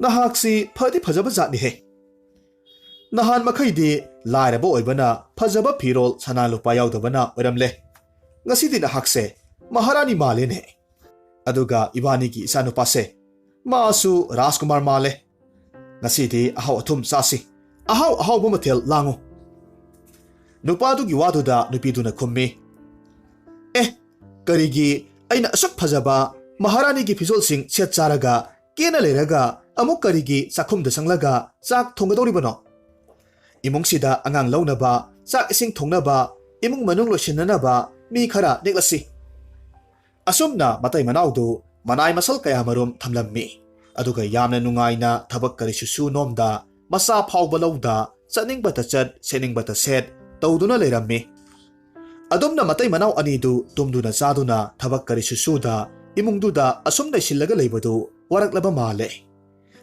ꯅꯍꯥꯛꯁꯤ ꯐꯗꯤ ꯐꯖꯕ ꯖꯥꯠꯅꯤꯍꯦ꯫ ꯅꯍꯥꯟ ꯃꯈꯩꯗꯤ ꯂꯥꯏꯔꯕ ꯑꯣꯏꯕꯅ ꯐꯖꯕ ꯐꯤꯔꯣꯜ ꯁꯅꯥ ꯂꯨꯄꯥ ꯌꯥꯎꯗꯕꯅ ꯑꯣꯏꯔꯝꯂꯦ꯫ ꯉꯁꯤꯗꯤ ꯅꯍꯥꯛꯁꯦ ꯃꯍꯥꯔꯥꯅꯤ ꯃꯥꯜꯂꯦꯅꯦ꯫ ꯑꯗꯨꯒ ꯏꯕꯥꯅꯤꯒꯤ ꯏꯆꯥꯅꯨꯄꯥꯁꯦ, ꯃꯥꯁꯨ ꯔꯥꯖꯀꯨꯃꯥꯔ ꯃꯥꯜꯂꯦ꯫ ꯉꯁꯤꯗꯤ ꯑꯍꯥꯎ ꯑꯊꯨꯝ ꯆꯥꯁꯤ, ꯑꯍꯥꯎ ꯑꯍꯥꯎꯕ ꯃꯊꯦꯜ ꯂꯥꯡꯉꯨ"꯫ ꯅꯨꯄꯥꯗꯨꯒꯤ ꯋꯥꯗꯨꯗ ꯅꯨꯄꯤꯗꯨꯅ ꯈꯨꯝꯃꯤ, "ꯑꯦ, ꯀꯔꯤꯒꯤ ꯑꯩꯅ ꯑꯁꯨꯛ ꯐꯖꯕ ꯃꯍꯥꯔꯥꯅꯤꯒꯤ ꯐꯤꯖꯣꯜꯁꯤꯡ ꯁꯦꯠ ꯆꯥꯔꯒ ꯀꯦꯅ ꯂꯩꯔꯒ ꯑꯃꯨꯛ ꯀꯔꯤꯒꯤ ꯆꯥꯛꯈꯨꯝꯗ ꯆꯪꯂꯒ ꯆꯥꯛ ꯊꯣꯡꯒꯗꯧꯔꯤꯕꯅꯣ? ꯏꯃꯨꯡꯁꯤꯗ ꯑꯉꯥꯡ ꯂꯧꯅꯕ, ꯆꯥꯛ ꯏꯁꯤꯡ ꯊꯣꯡꯅꯕ, ꯏꯃꯨꯡ ꯃꯅꯨꯡ ꯂꯣꯏꯁꯤꯟꯅꯅꯕ ꯃꯤ ꯈꯔ ꯅꯦꯛꯂꯁꯤ"꯫ ꯑꯁꯨꯝꯅ ꯃꯇꯩ ꯃꯅꯥꯎꯗꯨ ꯃꯅꯥꯏ ꯃꯁꯜ ꯀꯌꯥꯃꯔꯨꯝ ꯊꯝꯂꯝꯃꯤ꯫ ꯑꯗꯨꯒ ꯌꯥꯝꯅ ꯅꯨꯡꯉꯥꯏꯅ ꯊꯕꯛ ꯀꯔꯤꯁꯨ ꯁꯨ ꯅꯣꯝꯗ, ꯃꯆꯥ ꯐꯥꯎꯕ ꯂꯧꯗ, ꯆꯠꯅꯤꯡꯕꯇ ꯆꯠ, ꯁꯦꯠꯅꯤꯡꯕꯇ ꯁꯦꯠ ꯇꯧꯗꯨꯅ ꯂꯩꯔꯝꯃꯤ꯫ ꯑꯗꯨꯝꯅ ꯃꯇꯩ ꯃꯅꯥꯎ ꯑꯅꯤꯗꯨ ꯇꯨꯝꯗꯨꯅ ꯆꯥꯗꯨꯅ ꯊꯕꯛ ꯀꯔꯤꯁꯨ ꯁꯨꯗ ꯏꯃꯨꯡꯗꯨꯗ ꯑꯁꯨꯝ ꯂꯩꯁꯤꯜꯂꯒ ꯂꯩꯕꯗꯨ ꯋꯥꯔꯛꯂꯕ ꯃꯥꯜꯂꯦ꯫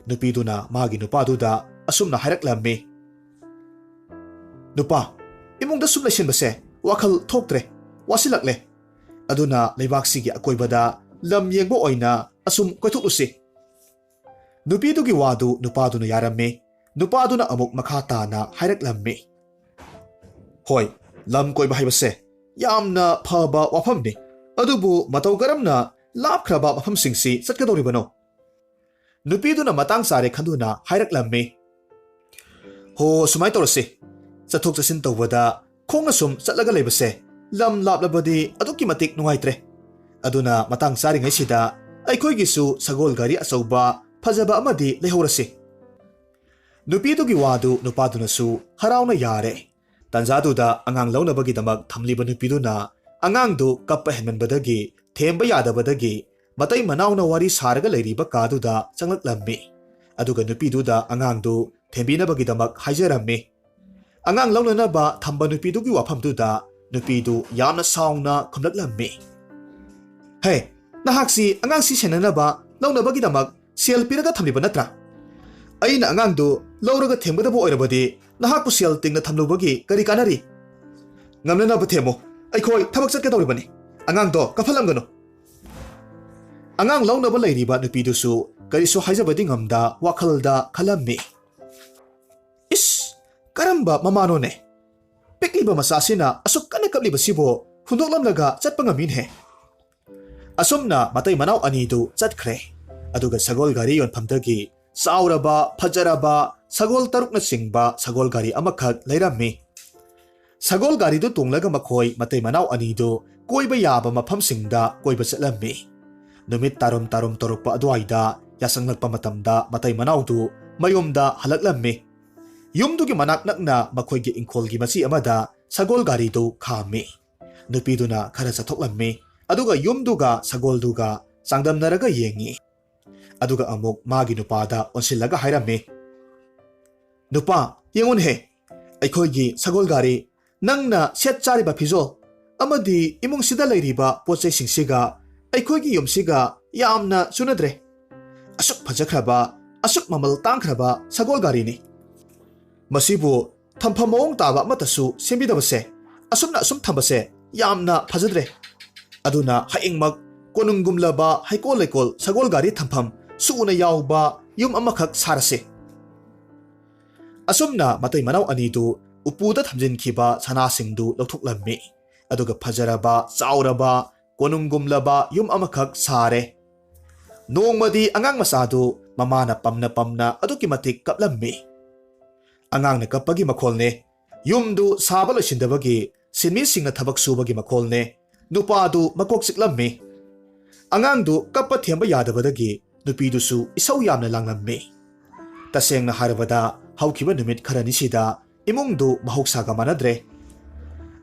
ꯅꯨꯄꯤꯗꯨꯅ ꯃꯥꯒꯤ ꯅꯨꯄꯥꯗꯨꯗ ꯑꯁꯨꯝꯅ ꯍꯥꯏꯔꯛꯂꯝꯃꯤ, "ꯅꯨꯄꯥ, ꯏꯃꯨꯡꯗ ꯁꯨꯝ ꯂꯩꯁꯤꯟꯕꯁꯦ ꯋꯥꯈꯜ ꯊꯣꯛꯇ꯭ꯔꯦ, ꯋꯥꯁꯤꯜꯂꯛꯂꯦ꯫ ꯑꯗꯨꯅ ꯂꯩꯕꯥꯛꯁꯤꯒꯤ ꯑꯀꯣꯏꯕꯗ ꯂꯝ ꯌꯦꯡꯕ ꯑꯣꯏꯅ ꯑꯁꯨꯝ ꯀꯣꯏꯊꯣꯛꯂꯨꯁꯤ"꯫ ꯅꯨꯄꯤꯗꯨꯒꯤ ꯋꯥꯗꯨ ꯅꯨꯄꯥꯗꯨꯅ ꯌꯥꯔꯝꯃꯤ꯫ ꯅꯨꯄꯥꯗꯨꯅ ꯑꯃꯨꯛ ꯃꯈꯥ ꯇꯥꯅ ꯍꯥꯏꯔꯛꯂꯝꯃꯤ, "ꯍꯣꯏ, ꯂꯝ ꯀꯣꯏꯕ ꯍꯥꯏꯕꯁꯦ ꯌꯥꯝꯅ ꯐꯕ ꯋꯥꯐꯝꯅꯤ, ꯑꯗꯨꯕꯨ ꯃꯇꯧ ꯀꯔꯝꯅ ꯂꯥꯞꯈ꯭ꯔꯕ ꯃꯐꯝꯁꯤꯡꯁꯤ ꯆꯠꯀꯗꯧꯔꯤꯕꯅꯣ?" ꯅꯨꯄꯤꯗꯨꯅ ꯃꯇꯥꯡ ꯆꯥꯔꯦ ꯈꯟꯗꯨꯅ ꯍꯥꯏꯔꯛꯂꯝꯃꯤ, "ꯍꯣ, ꯁꯨꯃꯥꯏꯅ ꯇꯧꯔꯁꯤ, ꯆꯠꯊꯣꯛ ꯆꯠꯁꯤꯟ ꯇꯧꯕꯗ ꯈꯣꯡꯅ ꯁꯨꯝ ꯆꯠꯂꯒ ꯂꯩꯕꯁꯦ ꯂꯝ ꯂꯥꯞꯂꯕꯗꯤ ꯑꯗꯨꯛꯀꯤ ꯃꯇꯤꯛ ꯅꯨꯡꯉꯥꯏꯇ꯭ꯔꯦ꯫ ꯑꯗꯨꯅ ꯃꯇꯥꯡ ꯆꯥꯔꯤꯉꯩꯁꯤꯗ ꯑꯩꯈꯣꯏꯒꯤꯁꯨ ꯁꯒꯣꯜ ꯒꯥꯔꯤ ꯑꯆꯧꯕ ꯐꯖꯕ ꯑꯃꯗꯤ ꯂꯩꯍꯧꯔꯁꯤ"꯫ ꯅꯨꯄꯤꯗꯨꯒꯤ ꯋꯥꯗꯨ ꯅꯨꯄꯥꯗꯨꯅꯁꯨ ꯍꯔꯥꯎꯅ ꯌꯥꯔꯦ꯫ ꯇꯟꯖꯥꯗꯨꯗ ꯑꯉꯥꯡ ꯂꯧꯅꯕꯒꯤꯗꯃꯛ ꯊꯝꯂꯤꯕ ꯅꯨꯄꯤꯗꯨꯅ ꯑꯉꯥꯡꯗꯨ ꯀꯞꯄ ꯍꯦꯟꯃꯟꯕꯗꯒꯤ ꯊꯦꯝꯕ ꯌꯥꯗꯕꯗꯒꯤ ꯃꯇꯩ ꯃꯅꯥꯎꯅ ꯋꯥꯔꯤ ꯁꯥꯔꯒ ꯂꯩꯔꯤꯕ ꯀꯥꯗꯨꯗ ꯆꯪꯂꯛꯂꯝꯃꯤ꯫ ꯑꯗꯨꯒ ꯅꯨꯄꯤꯗꯨꯗ ꯑꯉꯥꯡꯗꯨ ꯊꯦꯝꯕꯤꯅꯕꯒꯤꯗꯃꯛ ꯍꯥꯏꯖꯔꯝꯃꯤ꯫ ꯑꯉꯥꯡ ꯂꯧꯅꯅꯕ ꯊꯝꯕ ꯅꯨꯄꯤꯗꯨꯒꯤ ꯋꯥꯐꯝꯗꯨꯗ ꯅꯨꯄꯤꯗꯨ ꯌꯥꯝꯅ ꯁꯥꯎꯅ ꯈꯨꯝꯂꯛꯂꯝꯃꯤ, "ꯍꯦ, ꯅꯍꯥꯛꯁꯤ ꯑꯉꯥꯡꯁꯤ ꯁꯦꯟꯅꯅꯕ ꯂꯧꯅꯕꯒꯤꯗꯃꯛ ꯁꯦꯜ ꯄꯤꯔꯒ ꯊꯝꯂꯤꯕ ꯅꯠꯇ꯭ꯔꯥ? ꯑꯩꯅ ꯑꯉꯥꯡꯗꯨ ꯂꯧꯔꯒ ꯊꯦꯝꯒꯗꯕ ꯑꯣꯏꯔꯕꯗꯤ ꯅꯍꯥꯛꯄꯨ ꯁꯦꯜ ꯇꯤꯡꯅ ꯊꯝꯂꯨꯕꯒꯤ ꯀꯔꯤ ꯀꯥꯟꯅꯔꯤ? ꯉꯝꯅꯅꯕ ꯊꯦꯝꯃꯨ꯫ ꯑꯩꯈꯣꯏ ꯊꯕꯛ ꯆꯠꯀꯗꯧꯔꯤꯕꯅꯤ꯫ ꯑꯉꯥꯡꯗꯣ ꯀꯞꯍꯜꯂꯝꯒꯅꯨ꯫" ꯑꯉꯥꯡ ꯂꯧꯅꯕ ꯂꯩꯔꯤꯕ ꯅꯨꯄꯤꯗꯨꯁꯨ ꯀꯔꯤꯁꯨ ꯍꯥꯏꯖꯕꯗꯤ ꯉꯝꯗ ꯋꯥꯈꯜꯗ ꯈꯜꯂꯝꯃꯤ꯫ "ꯏꯁ, ꯀꯔꯝꯕ ꯃꯃꯥꯅꯣꯅꯦ? ꯄꯤꯛꯂꯤꯕ ꯃꯆꯥꯁꯤꯅ ꯑꯁꯨꯛ ꯀꯟꯅ ꯀꯞꯂꯤꯕꯁꯤꯕꯨ ꯍꯨꯟꯗꯣꯛꯂꯝꯂꯒ ꯆꯠꯄ ꯉꯝꯃꯤꯅꯦ꯫" ꯑꯁꯨꯝꯅ ꯃꯇꯩ ꯃꯅꯥꯎ ꯑꯅꯤꯗꯨ ꯆꯠꯈ꯭ꯔꯦ꯫ ꯑꯗꯨꯒ ꯁꯒꯣꯜ ꯒꯥꯔꯤ ꯌꯣꯟꯐꯝꯗꯒꯤ ꯆꯥꯎꯔꯕ, ꯐꯖꯔꯕ ꯁꯒꯣꯜ ꯇꯔꯨꯛꯅꯆꯤꯡꯕ ꯁꯒꯣꯜ ꯒꯥꯔꯤ ꯑꯃꯈꯛ ꯂꯩꯔꯝꯃꯤ꯫ ꯁꯒꯣꯜ ꯒꯥꯔꯤꯗꯨ ꯇꯣꯡꯂꯒ ꯃꯈꯣꯏ ꯃꯇꯩ ꯃꯅꯥꯎ ꯑꯅꯤꯗꯨ ꯀꯣꯏꯕ ꯌꯥꯕ ꯃꯐꯝꯁꯤꯡꯗ ꯀꯣꯏꯕ ꯆꯠꯂꯝꯃꯤ꯫ ꯅꯨꯃꯤꯠ ꯇꯥꯔꯝ ꯇꯥꯔꯝ ꯇꯧꯔꯛꯄ ꯑꯗꯨꯋꯥꯏꯗ ꯌꯥꯁꯪꯂꯛꯄ ꯃꯇꯝꯗ ꯃꯇꯩ ꯃꯅꯥꯎꯗꯨ ꯃꯌꯨꯝꯗ ꯍꯜꯂꯛꯂꯝꯃꯤ꯫ ꯌꯨꯝꯗꯨꯒꯤ ꯃꯅꯥꯛ ꯅꯛꯅ ꯃꯈꯣꯏꯒꯤ ꯏꯪꯈꯣꯜꯒꯤ ꯃꯆꯤ ꯑꯃꯗ ꯁꯒꯣꯜ ꯒꯥꯔꯤꯗꯨ ꯈꯥꯝꯃꯤ꯫ ꯅꯨꯄꯤꯗꯨꯅ ꯈꯔ ꯆꯠꯊꯣꯛꯂꯝꯃꯤ, ꯑꯗꯨꯒ ꯌꯨꯝꯗꯨꯒ ꯁꯒꯣꯜꯗꯨꯒ ꯆꯥꯡꯗꯝꯅꯔꯒ ꯌꯦꯡꯉꯤ꯫ ꯑꯗꯨꯒ ꯑꯃꯨꯛ ꯃꯥꯒꯤ ꯅꯨꯄꯥꯗ ꯑꯣꯟꯁꯤꯜꯂꯒ ꯍꯥꯏꯔꯝꯃꯤ, "ꯅꯨꯄꯥ, ꯌꯦꯡꯉꯨꯅꯦꯍꯦ, ꯑꯩꯈꯣꯏꯒꯤ ꯁꯒꯣꯜ ꯒꯥꯔꯤ, ꯅꯪꯅ ꯁꯦꯠ ꯆꯥꯔꯤꯕ ꯐꯤꯖꯣꯜ ꯑꯃꯗꯤ ꯏꯃꯨꯡꯁꯤꯗ ꯂꯩꯔꯤꯕ ꯄꯣꯠ ꯆꯩꯁꯤꯡꯁꯤꯒ ꯑꯩꯈꯣꯏꯒꯤ ꯌꯨꯝꯁꯤꯒ ꯌꯥꯝꯅ ꯆꯨꯅꯗ꯭ꯔꯦ꯫ ꯑꯁꯨꯛ ꯐꯖꯈ꯭ꯔꯕ, ꯑꯁꯨꯛ ꯃꯃꯜ ꯇꯥꯡꯈ꯭ꯔꯕ ꯁꯒꯣꯜ ꯒꯥꯔꯤꯅꯤ꯫ ꯃꯁꯤꯕꯨ ꯊꯝꯐꯝ ꯃꯑꯣꯡ ꯇꯥꯕ ꯑꯃꯠꯇꯁꯨ ꯁꯦꯝꯕꯤꯗꯕꯁꯦ, ꯑꯁꯨꯝꯅ ꯑꯁꯨꯝ ꯊꯝꯕꯁꯦ ꯌꯥꯝꯅ ꯐꯖꯗ꯭ꯔꯦ꯫ ꯑꯗꯨꯅ ꯍꯌꯦꯡꯃꯛ ꯀꯣꯅꯨꯡꯒꯨꯝꯂꯕ ꯍꯩꯀꯣꯜ ꯂꯩꯀꯣꯜ ꯁꯒꯣꯜ ꯒꯥꯔꯤ ꯊꯝꯐꯝ ꯁꯨꯅ ꯌꯥꯎꯕ ꯌꯨꯝ ꯑꯃꯈꯛ ꯁꯥꯔꯁꯤ꯫" ꯑꯁꯨꯝꯅ ꯃꯇꯩ ꯃꯅꯥꯎ ꯑꯅꯤꯗꯨ ꯎꯄꯨꯗ ꯊꯝꯖꯤꯟꯈꯤꯕ ꯁꯅꯥꯁꯤꯡꯗꯨ ꯂꯧꯊꯣꯛꯂꯝꯃꯤ꯫ ꯑꯗꯨꯒ ꯐꯖꯔꯕ, ꯆꯥꯎꯔꯕ, ꯀꯣꯅꯨꯡꯒꯨꯝꯂꯕ ꯌꯨꯝ ꯑꯃꯈꯛ ꯁꯥꯔꯦ꯫ ꯅꯣꯡꯃꯗꯤ ꯑꯉꯥꯡ ꯃꯆꯥꯗꯨ ꯃꯃꯥꯅ ꯄꯝꯅ ꯄꯝꯅ ꯑꯗꯨꯛꯀꯤ ꯃꯇꯤꯛ ꯀꯞꯂꯝꯃꯤ꯫ ꯑꯉꯥꯡꯅ ꯀꯞꯄꯒꯤ ꯃꯈꯣꯜꯅꯦ, ꯌꯨꯝꯗꯨ ꯁꯥꯕ ꯂꯣꯏꯁꯤꯟꯗꯕꯒꯤ ꯁꯤꯟꯃꯤꯁꯤꯡꯅ ꯊꯕꯛ ꯁꯨꯕꯒꯤ ꯃꯈꯣꯜꯅꯦ, ꯅꯨꯄꯥꯗꯨ ꯃꯀꯣꯛ ꯆꯤꯛꯂꯝꯃꯤ꯫ ꯑꯉꯥꯡꯗꯨ ꯀꯞꯄ ꯊꯦꯝꯕ ꯌꯥꯗꯕꯗꯒꯤ ꯅꯨꯄꯤꯗꯨꯁꯨ ꯏꯁꯧ ꯌꯥꯝꯅ ꯂꯥꯡꯂꯝꯃꯤ꯫ ꯇꯁꯦꯡꯅ ꯍꯥꯏꯔꯕꯗ, ꯍꯧꯈꯤꯕ ꯅꯨꯃꯤꯠ ꯈꯔꯅꯤꯁꯤꯗ ꯏꯃꯨꯡꯗꯨ ꯃꯍꯧꯁꯥꯒ ꯃꯥꯟꯅꯗ꯭ꯔꯦ꯫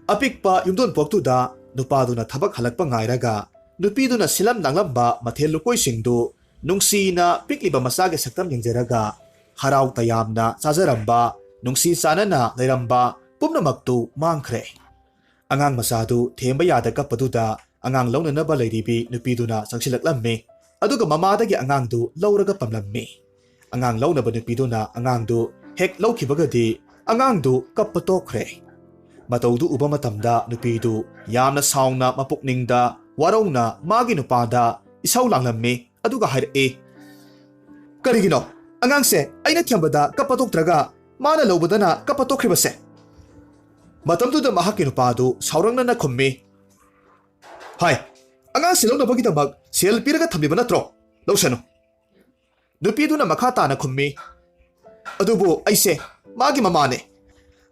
ꯑꯄꯤꯛꯄ ꯌꯨꯝꯗꯣꯟꯄꯣꯛꯇꯨꯗ ꯅꯨꯄꯥꯗꯨꯅ ꯊꯕꯛ ꯍꯜꯂꯛꯄ ꯉꯥꯏꯔꯒ ꯅꯨꯄꯤꯗꯨꯅ ꯁꯤꯜꯂꯝ ꯂꯥꯡꯂꯝꯕ ꯃꯊꯦꯜ ꯂꯨꯀꯣꯏꯁꯤꯡꯗꯨ ꯅꯨꯡꯁꯤꯅ ꯄꯤꯛꯂꯤꯕ ꯃꯆꯥꯒꯤ ꯁꯛꯇꯝ ꯌꯦꯡꯖꯔꯒ ꯍꯔꯥꯎ ꯇꯌꯥꯝꯅ ꯆꯥꯖꯔꯝꯕ, ꯅꯨꯡꯁꯤ ꯆꯥꯟꯅꯅ ꯂꯩꯔꯝꯕ ꯄꯨꯝꯅꯃꯛꯇꯨ ꯃꯥꯡꯈ꯭ꯔꯦ꯫ ꯑꯉꯥꯡ ꯃꯆꯥꯗꯨ ꯊꯦꯝꯕ ꯌꯥꯗ ꯀꯞꯄꯗꯨꯗ ꯑꯉꯥꯡ ꯂꯧꯅꯅꯕ ꯂꯩꯔꯤꯕꯤ ꯅꯨꯄꯤꯗꯨꯅ ꯆꯪꯁꯤꯜꯂꯛꯂꯝꯃꯤ꯫ ꯑꯗꯨꯒ ꯃꯃꯥꯗꯒꯤ ꯑꯉꯥꯡꯗꯨ ꯂꯧꯔꯒ ꯄꯝꯂꯝꯃꯤ꯫ ꯑꯉꯥꯡ ꯂꯧꯅꯕ ꯅꯨꯄꯤꯗꯨꯅ ꯑꯉꯥꯡꯗꯨ ꯍꯦꯛ ꯂꯧꯈꯤꯕꯒꯗꯤ ꯑꯉꯥꯡꯗꯨ ꯀꯞꯄ ꯇꯣꯛꯈ꯭ꯔꯦ꯫ ꯃꯇꯧꯗꯨ ꯎꯕ ꯃꯇꯝꯗ ꯅꯨꯄꯤꯗꯨ ꯌꯥꯝꯅ ꯁꯥꯎꯅ ꯃꯄꯨꯛꯅꯤꯡꯗ ꯋꯥꯔꯧꯅ ꯃꯥꯒꯤ ꯅꯨꯄꯥꯗ ꯏꯁꯧ ꯂꯥꯡꯂꯝꯃꯤ, ꯑꯗꯨꯒ ꯍꯥꯏꯔꯛꯏ, "ꯀꯔꯤꯒꯤꯅꯣ ꯑꯉꯥꯡꯁꯦ ꯑꯩꯅ ꯊꯦꯝꯕꯗ ꯀꯞꯄ ꯇꯣꯛꯇ꯭ꯔꯒ ꯃꯥꯅ ꯂꯧꯕꯗꯅ ꯀꯞꯄ ꯇꯣꯛꯈ꯭ꯔꯤꯕꯁꯦ?" ꯃꯇꯝꯗꯨꯗ ꯃꯍꯥꯛꯀꯤ ꯅꯨꯄꯥꯗꯨ ꯁꯥꯎꯔꯛꯅꯅ ꯈꯨꯝꯃꯤ, "ꯍꯥꯏ, ꯑꯉꯥꯡꯁꯦ ꯂꯧꯅꯕꯒꯤꯗꯃꯛ ꯁꯦꯜ ꯄꯤꯔꯒ ꯊꯝꯂꯤꯕ ꯅꯠꯇ꯭ꯔꯣ? ꯂꯧꯁꯅꯨ꯫" ꯅꯨꯄꯤꯗꯨꯅ ꯃꯈꯥ ꯇꯥꯅ ꯈꯨꯝꯃꯤ, "ꯑꯗꯨꯕꯨ ꯑꯩꯁꯦ ꯃꯥꯒꯤ ꯃꯃꯥꯅꯦ꯫